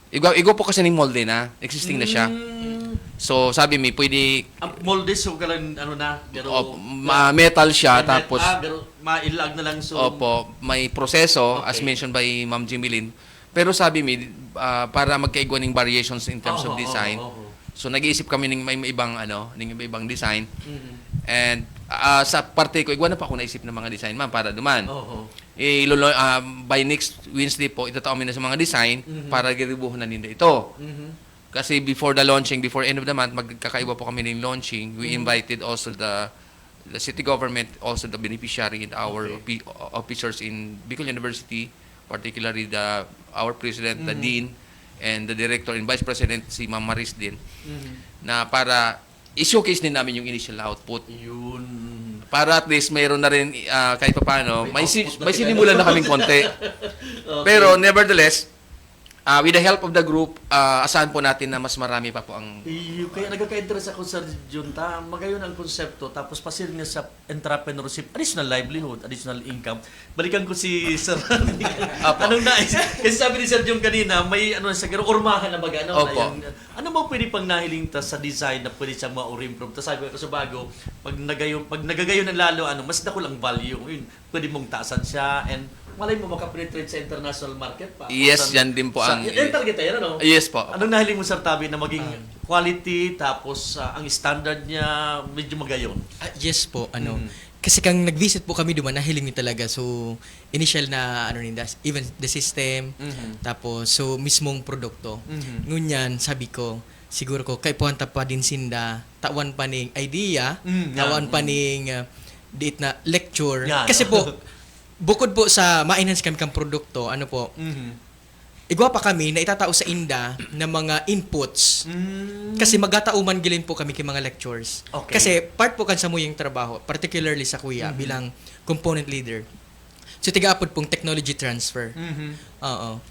igwa, igwa po kasi ning molde na, existing na siya. Mm. So, sabi mi, pwede Ang molde, so, kalan, ano na, pero Op-, ma-, metal siya, May met-, tapos ah, pero mailag na lang, so Opo, may proseso, as Okay. mentioned by Ma'am Jimmy Lynn. Pero sabi mi, ah, para magkaigwa ning variations in terms of Oho, design. oho, oho. So, nag-iisip kami ning may, may ibang, ano, ning may ibang design. Mhm. And, ah, sa parte ko, igwa na pa ako naisip ng mga design, ma'am, para duman. Oho. Ilolo-, ah, by next Wednesday po, itatao mi na sa mga design Mhm. para giribuhon na ninda ito. Mhm. Kasi before the launching, before end of the month, magkakaiba po kami ng launching. We Mhm. invited also the, the city government, also the beneficiary and our Okay. opi-, officers in Bicol University, particularly the, our president, the Mhm. dean, and the director and vice president, si Ma'am Maris din, Mhm. na para i-showcase din namin yung initial output. Yun. Para at least mayroon na rin, ah, kahit papaano, May may si-, output na may rin, sinimulan ano? na kaming konti. Okay. Pero nevertheless, ah, with the help of the group, ah, asahan po natin na mas marami pa po ang Iyo, kaya nagkaka-interest ako, Sir Jun, ta, magayon ang konsepto, tapos pasiring niya sa entrepreneurship, additional livelihood, additional income. Balikan ko si Sir. Apo. Anong nais-, kasi sabi ni Sir Jun kanina, may ano, sa garo, urmahan na baga, ano, Opo. ayun, ano ba pwede pang nahiling ta sa design na pwede siyang ma-improve? Tas sabi ko sa bago, pag nagayon, pag nagagayon na lalo, ano, mas dakul ang value. Yun, pwede mong taasan siya, and malay mo, makapenetrate sa international market pa. Yes, Sa, yan din po sa, ang yan, yan target, yan, ano? Yes po. Anong nahiling mo, Sir Tabi, na maging Ah. quality, tapos, ah, ang standard niya, medyo magayon? Ah, yes po, ano, Mm. Kasi kang nag-visit po kami duman, nahiling mi talaga. So, initial na ano ninda, even the system, Mhm. tapos so mismong produkto. Mhm. Ngunyan, sabi ko, siguro ko, kaipuhan ta pa din sinda, tawan pa ning idea, Mm, tawan yeah, pa mm. ning ah, diit na lecture. Yeah, Kasi no? po, bukod po sa ma-enhance kami kang produkto, ano po, Mhm. igwa pa kami na itatao sa inda na mga inputs. Mm. Kasi magatao man gilin po kami kay mga lectures. Okay. Kasi part po kan samuyang trabaho, particularly sa kuya Mhm. bilang component leader. So tigaapod pong technology transfer. Mhm. Oo.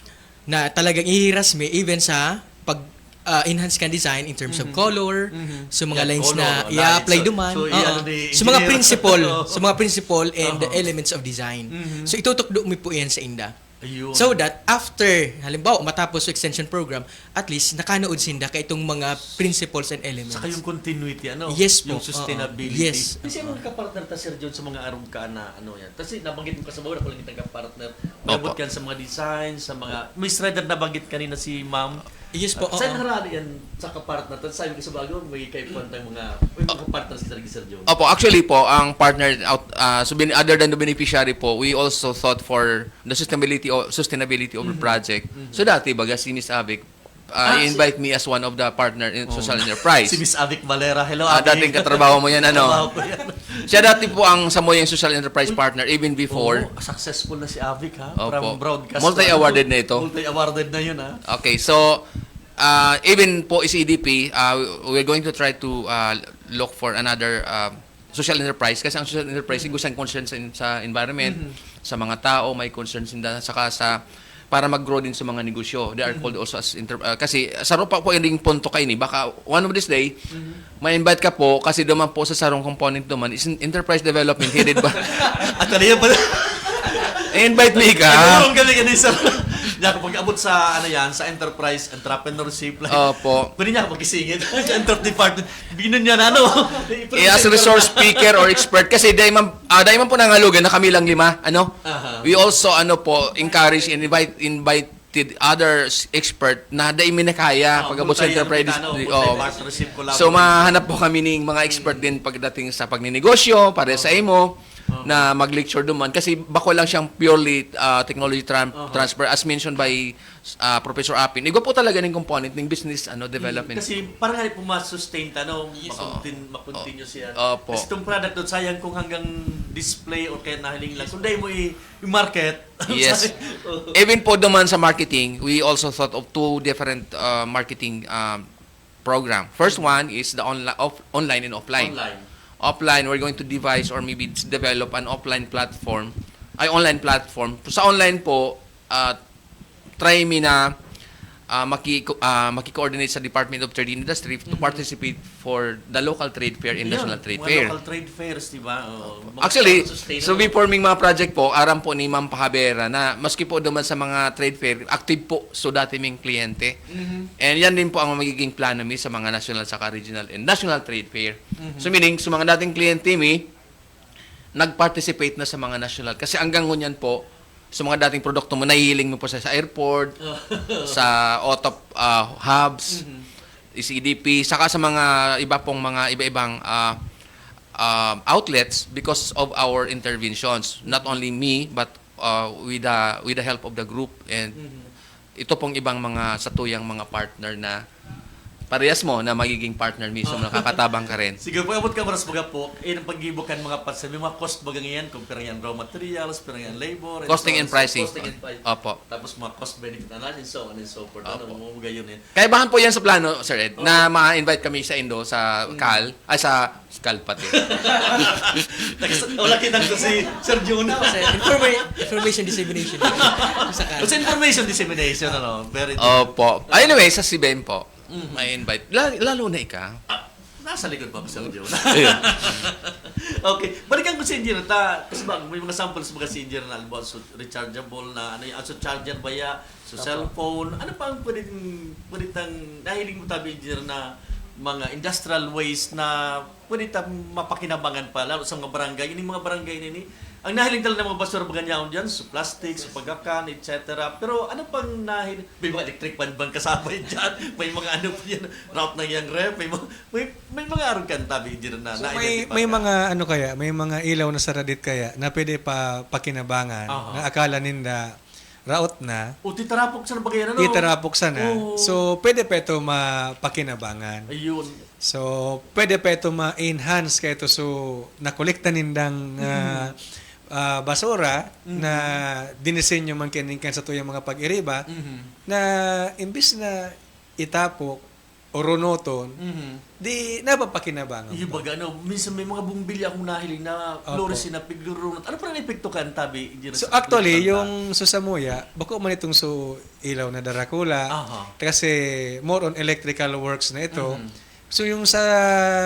Na talagang ihiras mi even sa pag ah, enhance kan design in terms of Mhm. color, Mhm. so mga Yeah, lines color, na lines. i-apply So, duman. so, Oo. i-ano ni So mga engineer. principle, Oo. so mga principle and Uh-huh. elements of design. Mhm. So itutukdo mi po yan sa inda. Ayun. So that after, halimbawa, matapos yung extension program, at least nakanood sinda kay itong mga principles and elements. Saka yung continuity, ano? Yes po. Yung sustainability. Oo. Yes. Kasi ang mga kapartner ta, Sir John, sa mga arog ka na ano yan. Kasi nabanggit mo kasi wala ko lang itang kapartner. May Opo. abot yan sa mga design, sa mga... May rider nabanggit kanina si ma'am. Yes po, Sa oo. harali yan sa kapartner. Tapos sabi ko sa bago, may kaipuhan tayong mga... May mga partners kita rin, Sir John. Opo, actually po, ang partner out, ah, so bin- other than the beneficiary po, we also thought for the sustainability of, sustainability of the project. So dati, baga si Miss Avic, ah, Ah, si- i-invite me as one of the partner in Oh. social enterprise. Si Miss Avic Valera. Hello, Ah, Avic. dating katrabaho mo yan, ano? Katrabaho ko yan. Siya dati po ang samuyang social enterprise partner even before. Oo, successful na si Avic, ha? Opo. From broadcast. Multi-awarded na ito. Multi-awarded na yun, ha? Okay, so uh, even po S E D P, uh, we're going to try to uh, look for another uh, social enterprise kasi ang social enterprise mm concern sa, sa environment, sa mga tao, may concern sinda, saka sa para mag-grow din sa mga negosyo. They are called also as inter- uh, kasi sa rupa po yung punto kayo ni baka one of this day ma-invite ka po kasi duman po sa sarong component duman is enterprise development headed by At ano yan pala? invite me ka. Nagurong kami kanina sa... Niya, kapag abot sa, ano yan, sa enterprise, entrepreneurship, like, Opo. Pwede niya ako magisingit. Sa enterprise department. Binon niya na, ano? Eh, as a resource speaker or expert kasi dahil man, ah, dahil man po nangalugan na kami lang lima, ano? Aha. We also ano po encourage and invite invited other s- expert na dahil may nakaya Ah, pag-abot sa multi-, enterprise. ano, Oo. multi-partnership collaboration. So mahanap po kami ng mga expert din pagdating sa pagninegosyo, para sa imo na mag-lecture duman kasi bako lang siyang purely ah, technology tran- Aha. transfer as mentioned by ah, Professor Apin. Igwa po talaga ng component ng business ano development. Kasi parang nga po ma-sustain ta, no? Makontin- makontinue siya. Opo. Kasi itong product doon, sayang kung hanggang display o kaya nahiling lang. Kung dahil mo i- i-market. Yes. Oo. Even po duman sa marketing, we also thought of two different uh, marketing um, program. First one is the onli- off- online and offline. Online. Offline, we're going to devise or maybe develop an offline platform, ay online platform. Sa online po, uh, try mi na uh, maki uh, maki-coordinate sa Department of Trade and Industry to participate for the local trade fair and Yun, national trade mga fair. Local trade fairs, di ba? Oo. Mga Actually, sustainable. So before ming mga project po, aram po ni Ma'am Pahabera na maski po duman sa mga trade fair, active po so dati ming kliyente. Mhm. And yan din po ang magiging plano mi sa mga national saka regional and national trade fair. Mhm. So meaning, sa mga dating kliyente mi, nag-participate na sa mga national. Kasi hanggang ngunyan po, sa mga dating produkto mo, nahihiling mo po sa, sa airport, sa auto uh, hubs, Mhm. S E D P, saka sa mga iba pong mga iba-ibang uh, uh, outlets because of our interventions. Not only me, but uh, with the with the help of the group and Mhm. ito pong ibang mga satuyang mga partner na parehas mo na magiging partner mismo, nakakatabang ka rin. Sige, pag-abot ka oras mga po, eh, ang pag-ibo kan mga parts, may mga cost ba ganyan? Kung pera yan raw materials, pera yan labor, Costing so on and pricing. Costing and price. Opo. Tapos mga cost benefit analysis, so on and so forth. Ano, Opo. mga ganyan yan. Kaibahan po yan sa plano, Sir Ed, na ma-invite kami sa Indo, sa Cal, ay sa Cal pati. Nakas- Wala kitang ko si Sir Jun. Sa informa- information dissemination. Sa kan- Sa information dissemination, ano, very Opo. Anyway, sa si Ben po, Mhm. may invite. La- lalo na ika. Ah, nasa likod pa ako, Sir Jun. Ayun. Okay. Balikan ko si Engineer. Ta, kasi ba, may mga samples mga si Engineer na, halimbawa, so, rechargeable na, ano yung, so charger ba ya? So, Opo. Cellphone. Ano pa ang pwede, pwede tang, nahiling mo tabi, Engineer, na mga industrial waste na pwede ta mapakinabangan pa, lalo sa mga barangay. Yung mga barangay na ini, Ang nahiling talaga ng mga basura baga niyaon diyan, so plastic, so pagakan, et cetera. Pero ano pang nahiling? May mga electric fan bang kasabay diyan? May mga ano pa yan, route ng yang ref, may mga, may, may mga aron kan tabi diyan na So, may, na-identify may ka? mga ano kaya, may mga ilaw na sa radit kaya na pwede pa pakinabangan, Aha. na akala ninda raot na, O, titarapok sa bagay yan, ano? titarapok sana. Oo. So, pwede pa ito mapakinabangan. Ayun. So, pwede pa ito ma-enhance kaya ito. So, nakolekta nindang, Mm. ah, ah, basura Mm. na dinisenyo man kaninkan sa tuyang mga pag-iriba Mhm. na imbis na itapok o ronoton, Mhm. di napapakinabangan Yung pa. baga, ano, minsan may mga bumbilya akong nahiling na Opo. fluorescent na pigrurunot. Ano pala ang epekto kan tabi? Hindi na So, sa actually, pagtanda. yung susamuya, bako man itong su ilaw na darakula, Aha. kasi more on electrical works na ito. Mhm. So, yung sa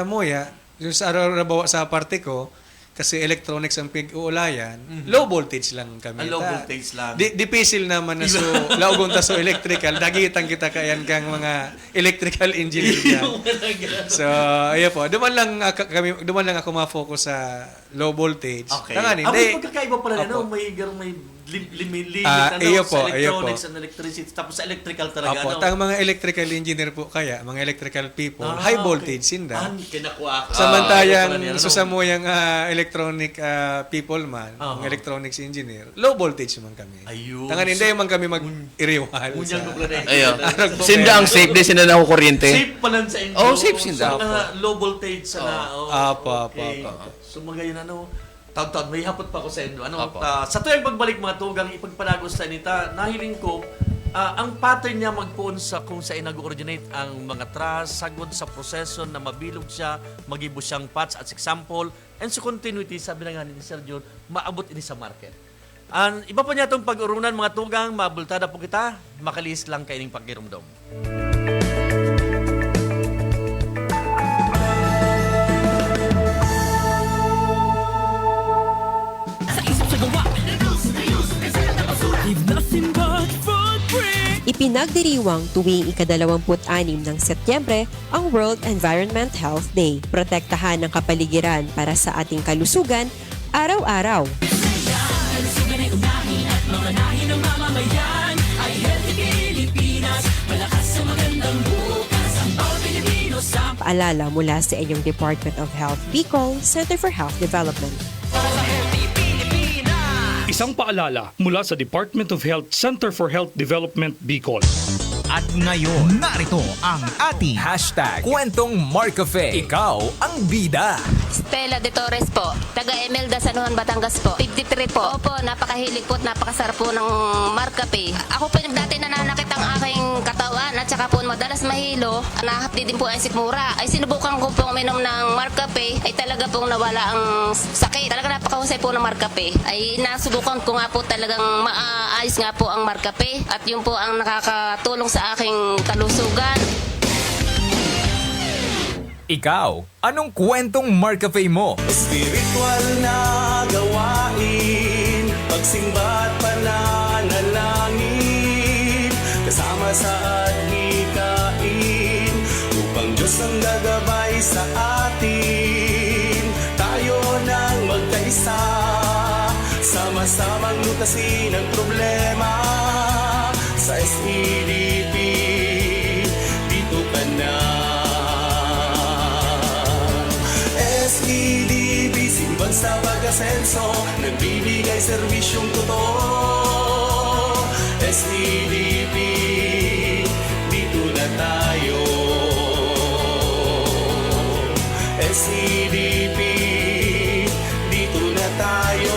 muya, yung sa araw-araw sa parte ko, kasi electronics ang pig-uulayan, Mhm. low voltage lang kami. Ah, low Ta-, voltage lang. di-, dipisil naman na so, Iba. laugon ta so electrical, dagitan kita kayan kang mga electrical engineer dyan. Yung talaga. So, ayun po. Duman lang ako, kami, duman lang ako ma-focus sa low voltage. Okay. Tanganing, Ah, may di- pagkakaiba pala, ano? Opo. May gar-, may lim-, limi-, limit, Ah, ano, iyo sa po, iyo electronics po. and electricity. Tapos sa electrical talaga, Opo, ano? tang mga electrical engineer po kaya, mga electrical people, Ah, high okay. voltage sinda. Ah, kinakuha ka. Samantayang Ah, ayaw pala niya, ano? susamuyang, ah, electronic, ah, people man, Ah. mga electronics engineer, low voltage man kami. Ayun. Tanganing, So, hindi man kami mag-iriwal ngun-, ngunyan sa ko pala na Ayo. Sinda ang safe, di sinda nakukuryente. Safe pa lang sa inyo. Oh, safe sinda. Sa mga low voltage sana. Oh. Oh, Apo, apo, okay. apo. So, magayon, ano, taon-taon, may hapot pa ako sa inyo. Ano, Apo. ah, sa tuyang pagbalik, mga tugang, ipagpadagos sa inita, nahiling ko, ah, ang pattern niya magpoon sa kung saan nag-originate ang mga trust, sagod sa proseso na mabilog siya, magibo siyang patch as example, and sa continuity, sabi na nga ni Sir John, maabot ini sa market. An iba pa niya itong pag-urunan, mga tugang, mabultada po kita, makalihis lang kaining pagkirumdom. Sa isip, sa gawa. Leave nothing but footprint. Ipinagdiriwang tuwing ikadalawamput-anim ng Setyembre ang World Environment Health Day. Protektahan ang kapaligiran para sa ating kalusugan araw-araw. Kalusugan ay unahin at mamanahin ng mamamayan. Ay healthy Pilipinas, malakas sa magandang bukas. Ang bawat Pilipino sa Paalala mula sa inyong Department of Health Bicol, Center for Health Development. Isang paalala mula sa Department of Health, Center for Health Development, Bicol. At ngayon, narito ang ating hashtag Kwentong Marcafe. Ikaw ang bida. Stella de Torres po, taga Imelda, San Juan, Batangas po. Fifty-three po. Opo, napakahilig po at napakasarap po ng Marcafe. Ako po yung dati nananakit ang aking katawan at saka po madalas mahilo, nahapdi din po ang sikmura. Ay sinubukan ko pong uminom ng Marcafe, ay talaga pong nawala ang sakit. Talaga napakahusay po ng Marcafe. Ay nasubukan ko nga po talagang maayos nga po ang Marcafe. At yun po ang nakakatulong sa aking kalusugan. Ikaw, anong kwentong Marcafe mo? Espiritual na gawain, pagsimba at pananalangin, kasama sa adhikain, upang Diyos ang gagabay sa atin. Tayo nang magkaisa, sama-samang lutasin ang problema. Sa S E D P, dito ka na. S E D P, simbang sa pag-asenso, nagbibigay serbisyong totoo. S E D P, dito na tayo. S E D P, dito na tayo.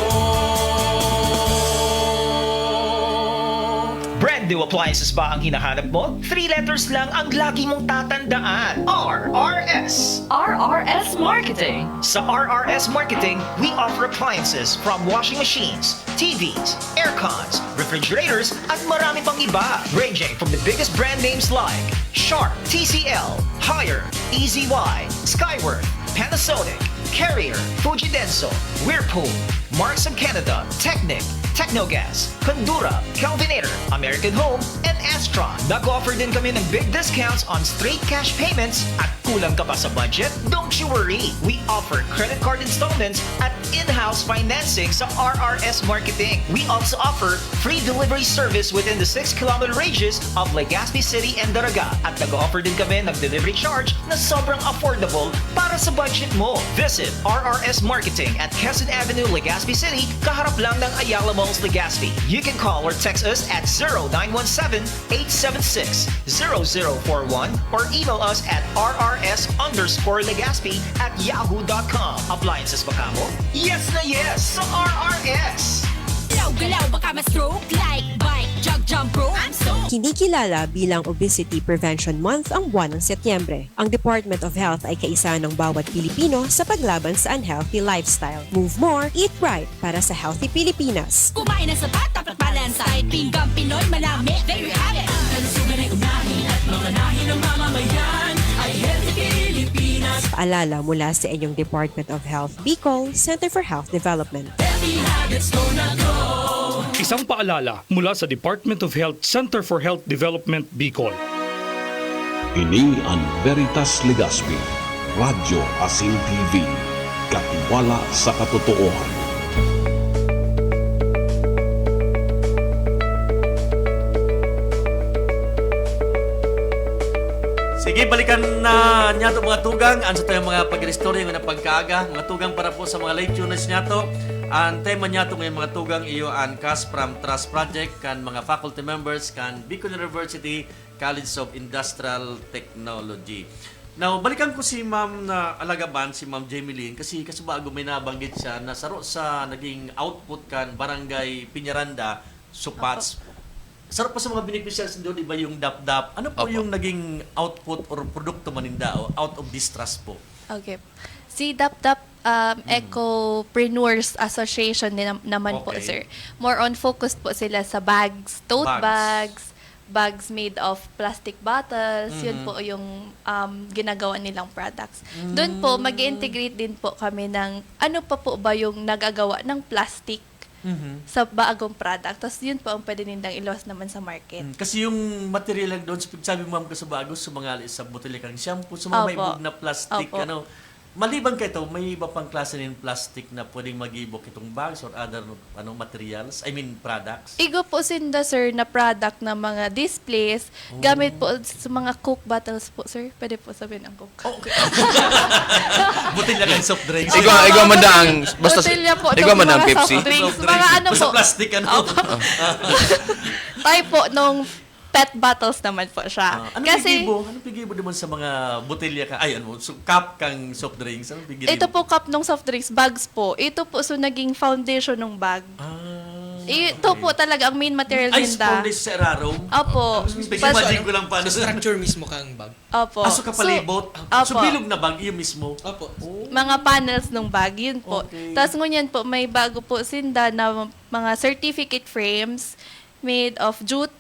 Brand new appliances ba ang hinahanap mo? Three letters lang ang lagi mong tatandaan. R R S. R R S Marketing. Sa R R S Marketing, we offer appliances from washing machines, T Vs, aircons, refrigerators, at marami pang iba. Ranging from the biggest brand names like Sharp, T C L, Haier, E Z Y, Skyworth, Panasonic, Carrier, Fujidenso, Whirlpool, Marks of Canada, Technic, Tecnogas, Condura, Kelvinator, American Home, and Astron. Nag-offer din kami ng big discounts on straight cash payments at kulang ka pa sa budget? Don't you worry! We offer credit card installments at in-house financing sa R R S Marketing. We also offer free delivery service within the six kilometer radius of Legazpi City and Daraga. At nag-offer din kami ng delivery charge na sobrang affordable para sa budget mo. Visit R R S Marketing at Quezon Avenue, Legazpi City, kaharap lang ng Ayala Malls, Legazpi. You can call or text us at zero nine one seven, eight seven six, zero zero four one or email us at R R S underscore Legazpi at yahoo dot com. Appliances ba kamo? Yes na yes sa R R S! Galaw-galaw, baka ma-stroke. Like, bike, jog, jump rope. I'm so Kinikilala bilang Obesity Prevention Month ang buwan ng Setyembre. Ang Department of Health ay kaisa ng bawat Pilipino sa paglaban sa unhealthy lifestyle. Move more, eat right para sa healthy Pilipinas. Kumain ng sapat, dapat balance. Kahit pinggang Pinoy, manami. There you have it. Ang kalusugan ay unahin at mamanahin ng mamamayan ay healthy Pilipinas. Paalala mula sa inyong Department of Health Bicol, Center for Health Development. Healthy habits gonna go. Isang paalala mula sa Department of Health, Center for Health Development, Bicol. Ini an Veritas Legazpi, Radyo asin T V, katiwala sa katotoohan. Sige, balikan na niyato mga tugang an satuyang mga pag-iristorya ngona pagkaaga. Mga tugang, para po sa mga late tuners niyato, an tema niyato ngayon, mga tugang, iyo an Cash from Trust Project kan mga faculty members kan Bicol University College of Industrial Technology. Now, balikan ko si Ma'am na alagaban, si Ma'am Jemeline, kasi kasubago may nabanggit siya na saro sa naging output kan Barangay Peñaranda, supats. Saro pa sa mga beneficiaries doon, iba yung dapdap. Ano po Opo. yung naging output or produkto maninda o out of distrust po? Okay. Si Dapdap, um, Mm. Ecopreneurs Association din nam-, naman po, Okay. sir. More on focused po sila sa bags, tote Bags. bags, bags made of plastic bottles. Yun Mhm. po yung, um, ginagawa nilang products. Doon po, Mm. mag-i-integrate din po kami ng ano pa po ba yung nagagawa ng plastic Mhm. sa bagong product. Tas yun po ang pwede nindang iluwas naman sa market. Mm, kasi yung material lang doon, sa pagsabi mo, ma'am, kasabago, sa mga, sa botelya kang shampoo, sa mga may Opo. bug na plastic, Opo. ano. Maliban kaito, may iba pang klase nin plastic na pwedeng magibok itong bags or other, ano, materials? I mean, products? Igo po sinda, sir, na product na mga displays, Oh. gamit po sa mga Coke bottles po, sir. Pwede po sabihin ang Coke. Oh, okay. Botelya kang soft drinks. Igwa, igwa man daang, basta Botelya po, igwa man daang mga Pepsi. soft drinks, Soft mga drinks. ano Basta po. plastic, ano? Opo. Type po nung pet bottles naman po siya. Ah, ano Kasi piggibo? Ano piggibo naman sa mga botelya ka? Ay, ano, so, cup kang soft drinks? Ano piggibo? Ito po cup ng soft drinks, bags po. Ito po, so naging foundation ng bag. Ah, Ito okay. po talaga ang main material Ay, ninda. sponge sa irarom? Opo. Ah, Pas- imagine ko lang paano. Sa structure mismo kang bag. Opo. Ah, so kapalibot? So, So, opo. bilog na bag, yun mismo? Opo. Oh. Mga panels ng bag, yun po. Okay. Tas ngunyan po, may bago po sinda na mga certificate frames made of jute.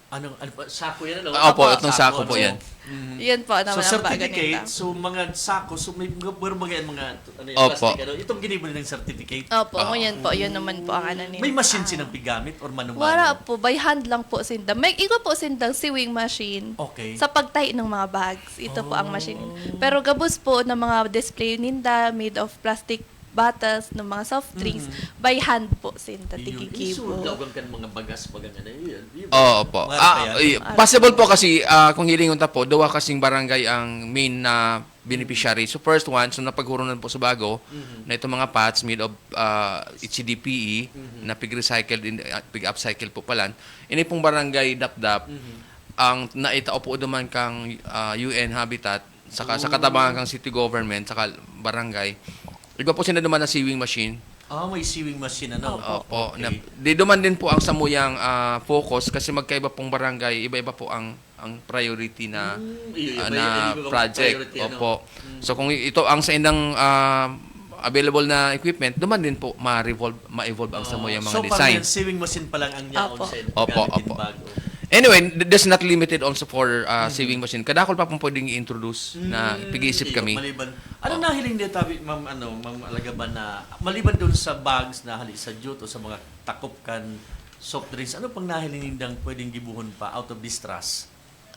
Anong, ano pa? Sako yan, ano? Ah, opo, Opo. itong sako Sako, po ano? yan. Mhm. Yun po, So, naman ang bago certificate, nila. so mga sako, so may mga, mga, mga, ano yan, Opo. plastic, ano? Itong ginibo nilang certificate. Opo, Ah. ngunyan po, yun naman po ang ano nila. May machine Ah. silang pigamit or manual? Wala po, by hand lang po sinda. May iba po sindang sewing machine Okay. sa pagtahi ng mga bags. Ito po ang machine. Oh. Pero gabos po ng mga display ninda made of plastic bottles, ng mga soft drinks, Mhm. by hand po sinda Iyon, tigigibo. isulog lang kan mga bagas, bagang ano, yun, yun. Oo po. Mga Ah, kaya, ay, Ah. possible po kasi, ah, kung hilingon ta po, duwa kasing barangay ang main na beneficiary. So, first one, so napaghurunan po sa bago, Mhm. na itong mga pots made of, ah, H D P E, Mhm. na pig-recycled, in, ah, pig-upcycle po palan. Ini pong barangay Dapdap, Mhm. ang naitao po duman kang, ah, U N Habitat, saka sa Ah. katabangan kang city government, saka barangay. Iba po sila duman na sewing machine. Ah, may sewing machine, ano? Opo. Opo. Okay. Na, di duman din po ang samuyang, ah, focus kasi magkaiba pong barangay, iba-iba po ang, ang priority na, Mm, iyo, iyo, ah, may na iba-ibang project. priority, ano? Opo. Mm. So, kung ito ang sa indang, ah, available na equipment, duman din po ma-revolve, ma-evolve ang Ah, samuyang mga so, parang design. yung sewing machine pa lang ang yaon Opo. sa inyo, Opo, gamit din opo. bago. Anyway, th-, that's not limited also for, ah, Mhm. sewing machine. Kadakol pa pong pwedeng i-introduce na Mm, pig-iisip iyo, kami. maliban. Ano Oh. nahiling niya, tabi, Ma'am, ano, Ma'am Alagaban, na maliban doon sa bags na hali sa jute o sa mga takop kan soft drinks, ano pang nahiling nindang pwedeng gibohon pa out of distrust?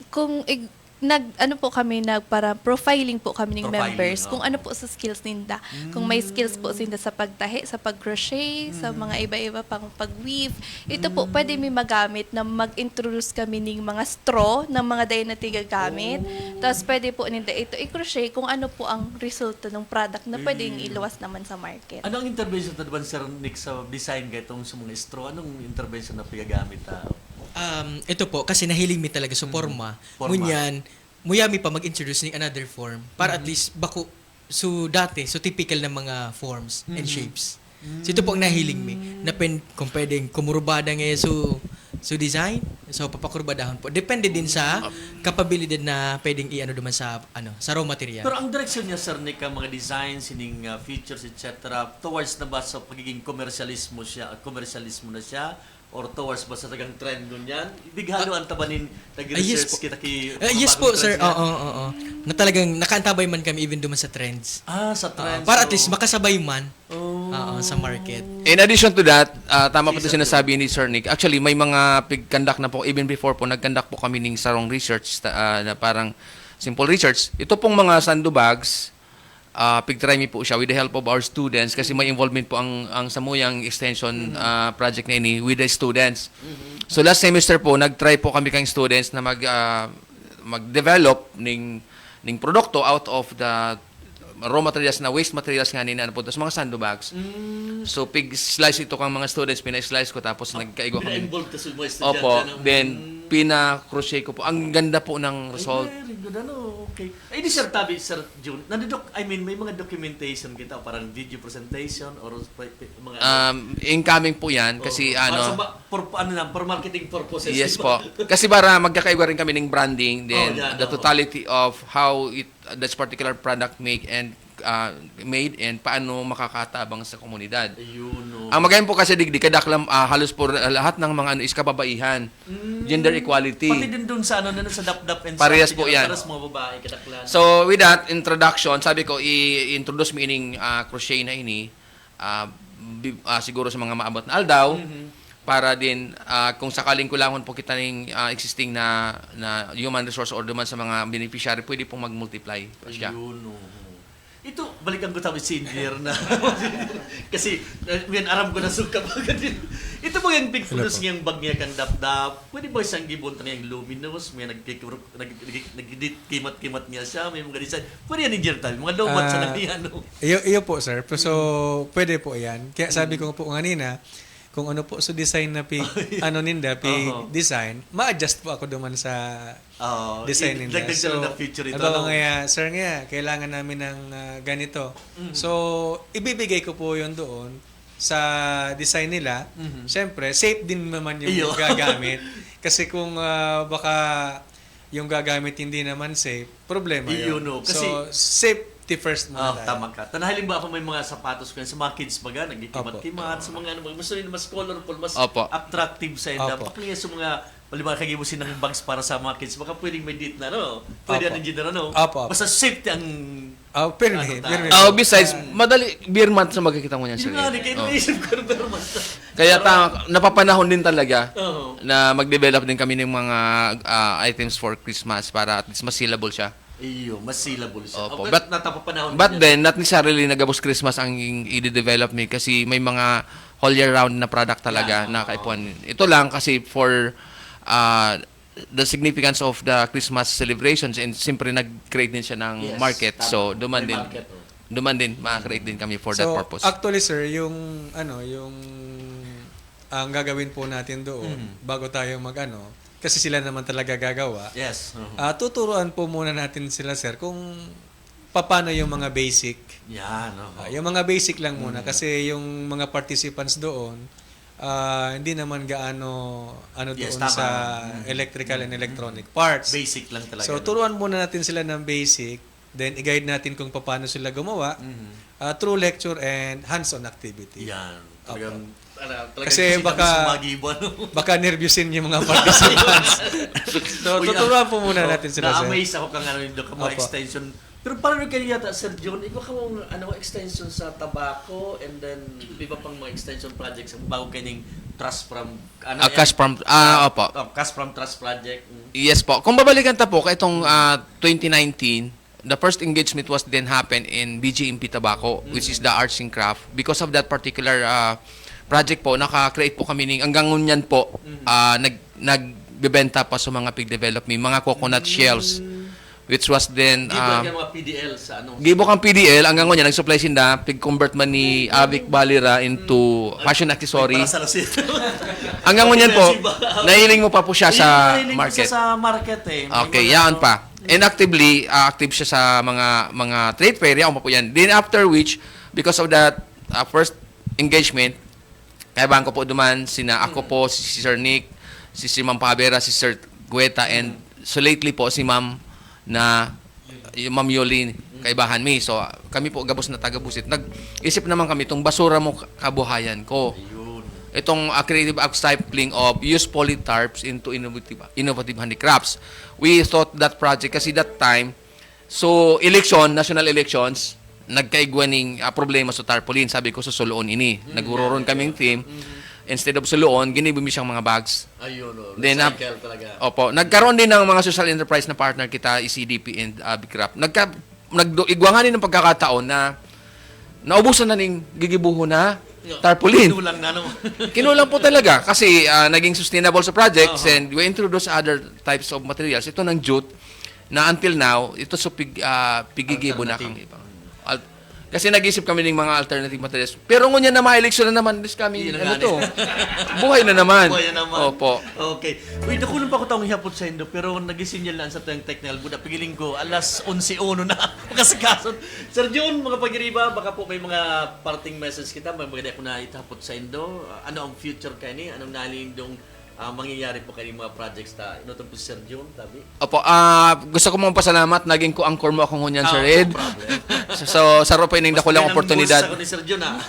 Kung ig-, Nag-ano po kami, nagpara-profiling po kami ning Profiling, members kung oo. ano po sa skills ninda. Kung may skills po sinda sa pagtahi, sa pag-crochet, sa mga iba-iba pang pag-weave. Ito po, pwede mi magamit na mag-introduce kami ning mga straw ng mga dai na tigagamit. Tapos pwede po ninda ito i-crochet kung ano po ang resulta ng product na pwedeng iluwas naman sa market. Ano ang intervention ta naman, Sir Nick, sa design kaitong sa mga straw? Anong intervention na pigagamit ta? Um, ito po, kasi nahiling mi talaga sa forma. Forma. Ngunyan, muya mi pa mag-introduce ning another form para at least bako, so dati, so typical na mga forms and shapes. So ito po ang nahiling mi, na pen, kung pwedeng kumurbada nga so, so design, so papakurbadahon po. Depende din sa kapabilidad na pwedeng i-ano naman sa, ano, sa raw material. Pero ang direksyon niya, Sir Nick, ang mga design, sining ah, features, et cetera, towards na ba sa pagiging komersyalismo siya, komersyalismo na siya, or towards ba sa tagang trend ngunyan? Bighalo ang tabanin, Ah, yes nag-research po. kita ki Ah, yes bagong po, sir. trends niya? Oo, oo, oo. Na talagang nakaantabay man kami even duman sa trends. Ah, sa Ah, trends. para at So, least makasabay man oh. ah, sa market. In addition to that, ah, tama po Sige, ito sir. Sinasabi ni Sir Nick. Actually, may mga pig-conduct na po, even before po, nag-conduct po kami ning sarong research ta- ah, na parang simple research. Ito pong mga sando bags, ah, pig-try mi po siya with the help of our students kasi may involvement po ang, ang samuyang extension ah, project na ini with the students. So last semester po, nag-try po kami kang students na mag, ah, mag-develop ning, ning produkto out of the raw materials na waste materials nga nina ano po, tapos mga sando bags. So, pig-slice ito kang mga students, pina-slice ko, tapos nagkaigwa kami. Pina-involve ka sa mga estudyante. Opo, Ano? then pina-crochet ko po. Ang ganda po ng Ay, result. Very good. Ano? Okay. Ay, di, Sir Tabi, Sir Jun, nandudok, I mean, may mga documentation kita, parang video presentation or pa- pa- mga ano? Um, incoming po yan kasi Oo. Para ano, sa ma- for, ano lang, for marketing purposes. yes Di ba? Po. Kasi para magkakaiba rin kami ng branding, then Oh, yan, the oo. totality of how it this particular product make and uh, made and paano makakatabang sa komunidad. Ayun, no. Ang magayon po kasi digdi, kadaklan, ah, halos po lahat ng mga ano is kababaihan. Gender equality. Pati din dun sa ano na sa dapdap and Parehas sa po yan. Parehas mga babae, kadaklan. So with that introduction, sabi ko i-introduce mi ining ah, crochet na ini ah, bi- ah, siguro sa mga maabot na aldaw para din ah, kung sakaling kulangon po kita ning ah, existing na na human resource or duman sa mga beneficiary, pwede pong mag-multiply pa siya. Ayun, no. Ito, balikan ko tabi si Engineer na. Kasi, uh, aram ko na suka pa ganyan. Ito ba yung pig-produce niyang bag niya kan dapdap? Pwede ba siyang gibon ta niyang luminous? May nagkikuro- nag- nag- nagkimat-kimat niya siya, may mga design. Pwede yan, Engineer, tabi. Mga lowbat sa Ah, nagdiyan, no? Iyo, iyo po, sir. So, pwede po yan. Kaya sabi ko po kanina, kung ano po sa design na pi, ano ninda, pi Oho. design, ma-adjust po ako duman sa Oo, design i- ninda. dagdag So, na lang ng feature ito, halimbawa ano? Nga, sir nga, kailangan namin ng ah, ganito. Mm. So, ibibigay ko po yun doon sa design nila. Mhm. Siyempre, safe din naman yung Iyo. gagamit. Kasi kung ah, baka yung gagamit hindi naman safe, problema Iyo, yun. no. Kasi So, safety first muna Ah, tayo. Tama ka. Tanahaling ba ako may mga sapatos ko yan sa mga kids baga, nagkikimat-kimat, sa mga ano, gusto nila mas colorful, mas Opo. attractive sa inda. Opo. Pakliya sa mga, halimbawa, kagibo silang bags para sa mga kids, baka pwedeng may date na, no? Pwede Opo. yan, Engineer, ano? Opo, opo. Basta safety ang... Ah, pirmi, ano ta- pirmi. Ah, besides, madali, beer month sa magkikita mo niyan, Yun sir. nga, di kayo Oh. naisip ko, pero mas... Kaya ta, napapanahon din talaga Oo. na mag-develop din kami ng mga ah, items for Christmas para at least mas sellable siya. Iyo, mas sellable siya. Opo. Oh, But- natapapanahon But niya. then, not necessarily na gabos Christmas ang i-develop mi kasi may mga whole year round na product talaga Yan, na oo. kaipuhan. Ito lang kasi for uh, the significance of the Christmas celebrations and siyempre nag-create din siya ng Yes, market. Tama. So, duman May din, market, oh. duman din, ma-create din kami for that So, purpose. Actually, sir, yung ano, yung ang gagawin po natin doon Mhm. bago tayo mag-ano, kasi sila naman talaga gagawa. Yes. uh-huh. Ah, tuturuan po muna natin sila, sir, kung paano yung mga basic. Yan, uh-huh. Ah, yung mga basic lang muna kasi yung mga participants doon ah, hindi naman gaano ano Yes, doon tama. sa Mhm. electrical and electronic parts. Basic lang talaga. So, no? Turuan muna natin sila ng basic, then i-guide natin kung paano sila gumawa Mhm. ah, through lecture and hands-on activity. Yan. Opo. Talagang, ala, talagang Kasi hindi baka- kami sumagibo, ano? Baka nervyusin yung mga participants. So, Uy, tuturuan ah, po muna oh, natin sila, sir. Na-amaze ako kang ano, yung mga Opo. extension Pero pareho kayo yata, Sir John, igwa kamo, ano, extension sa Tabaco, and then iba pang mga extension projects ang bago kaning Trust from, ano Ah, yan? Cash from, ah, opo. Oh, Cash from Trust Project. Mm. Yes po. Kung babalikan ta po, kaitong ah, twenty nineteen, the first engagement was then happened in B G M P Tabaco, which is the Arts and Craft. Because of that particular ah, project po, naka-create po kami ning, hanggang ngunyan po, ah, nag, nagbebenta pa sa mga pig-develop mi, mga coconut shells, which was then, Gibo ah, ka mga P D L sa ano? gibo kang P D L, hanggang ngunyan, nag-supply sinda, pig-convert man ni Avic Balira into fashion accessory. Para sa Rosita. Hanggang ngunyan po, Siba. nahiling mo pa po siya sa Yun, narinig ko market. Sa market eh. May Okay, mga yan ano, pa. And actively, ah, active siya sa mga mga trade fair. Yan pa po yan. Then after which, because of that ah, first engagement, kaibahan ko po duman, sina ako po, si Sir Nick, si Sir Ma'am Pabera, si Sir Gueta, and so lately po, si Ma'am na, yung Ma'am Yoli, kaibahan mi. So, kami po, gabos na taga-Busit. Nag-isip naman kami, itong basura mo, kabuhayan ko. Yun. Itong ah, creative upcycling of used polytarps into innovative, innovative handicrafts. We thought that project kasi that time, so election, national elections, nagkaigwa ning ah, problema sa tarpaulin. Sabi ko, susuloon ini. Naghuroron kaming team. Instead of suloon, ginibo mi siyang mga bags. Ayun, oh. Then, ah, Recycle talaga. Opo. Nagkaroon din ng mga social enterprise na partner kita, E C D P and ah, Bicraft. Nagka, nagdo, igwa nga din ng pagkakataon na naubusan na ning gigibuho na tarpaulin. Kinulang na, no? Kinulang po talaga kasi ah, naging sustainable sa projects Oo. And we introduce other types of materials. Ito ng jute na until now, ito so pig, ah, pigigibo na kang Alternative. ibang. Al- kasi nag-isip kami ng mga alternative materials. Pero ngunyan na maeleksyon na naman, this coming, Yun na ano nga, to? eh. Buhay na naman. Buhay na naman. Opo. Okay. Uy, dako lang pa ako taong ihapot sa indo, pero nagisinyal na sa tayong technical board. Pigiling ko, alas onse uno na. Makasikason. Sir Jun, mga pagiriba, baka po may mga parting message kita, may mga ako na itapot sa indo. Ah, ano ang future kaini? Anong nalindong ah, mangyayari po kaning mga projects ta? Inutong po si Sir Jun, tabi? Opo, ah, gusto ko mong pasalamat, naging ko-anchor mo ako ngunyan, Ah, Sir no Ed. problem. So, saro po ining dakulang Mas oportunidad. pinangbulsa ko ni Sir Jun, ah.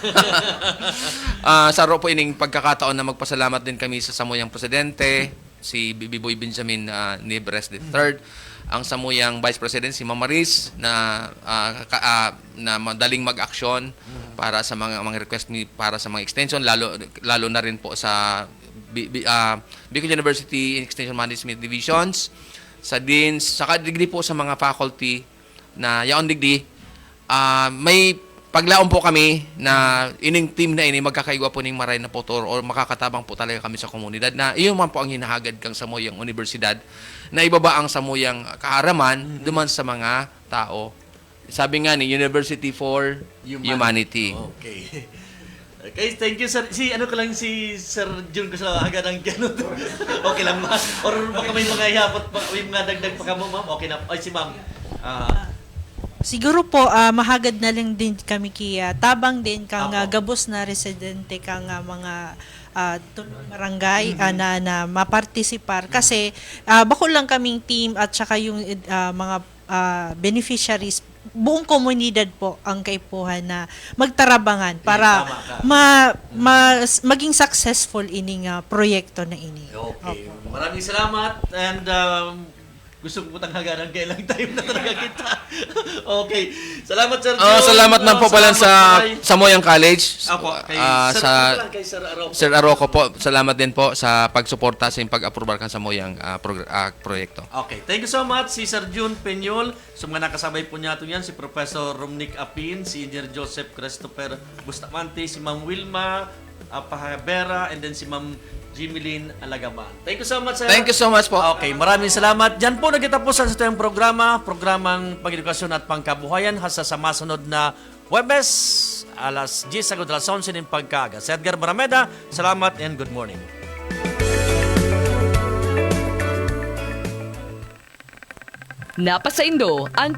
Ah, saro po ining pagkakataon na magpasalamat din kami sa samuyang presidente, si Bibi Boy Benjamin ah, Nibres the third, ang samuyang Vice President, si Ma'am Maris, na ah, ka- ah, na madaling mag-aksyon para sa mga mga request ni para sa mga extension, lalo lalo na rin po sa Bi- Bi- ah, Bicol University Extension Management Divisions, sa deans, saka digdi po sa mga faculty na yaon digdi. Ah, may paglaom po kami na ining team na ini magkakaigwa po ning maray na putol or makakatabang po talaga kami sa komunidad, na iyon man po ang hinahagad kang samuyang universidad, na ibaba ang samuyang kaaraman duman sa mga tao. Sabi nga ni University for Humanity. Humanity. Okay. Okay, thank you, sir. Si ano ko lang, si Sir Jun ko sa hagad ang ano. Okay lang ba? Or baka may mga ihapot pa, may mga dagdag pa kamo, ma'am? Okay na. Ay, si ma'am. Ah, Siguro po, ah, mahagad na lang din kami ki ah, tabang din kang ah, Apo. gabos na residente kang ah, mga ah, tulong barangay ah, na, na mapartisipar kasi ah, bako lang kaming team at saka yung ah, mga ah, beneficiaries, buong komunidad po ang kaipuhan na magtarabangan para tama ka. ma, mas, maging successful ining ah, proyekto na ini. Okay. Maraming salamat and um, gusto ko putang hagaran kaya lang time na talaga kita. Okay. Salamat, Sir Oh, Jun. salamat na Oh, po pala salamat, sa Maray. Samoyang College. Apo, kay Ah, Sir, sa ano lang, kay Sir Arroco. Sir Arroco po, salamat din po sa pagsuporta sa pagaprubar kan samuyang ah, progr- ah, proyekto. Okay, thank you so much, si Sir Jun Peñol. Sa mga nakasabay po niya yan, si Professor Romnick Apin, si Engineer Joseph Christopher Bustamante, si Ma'am Wilma ah, Pahabera, and then si Ma'am Jimilyn Alagaman. Thank you so much, sir. Thank you so much po. Okay, maraming salamat. Diyan po nagkatapusan sa itong programa, programang Pag-edukasyon at Pangkabuhayan. Hasta sa masunod na Huwebes, alas diyes sagod alas onse nin pagkaaga. Si Edgar Barameda, salamat and good morning. Napasaindo ang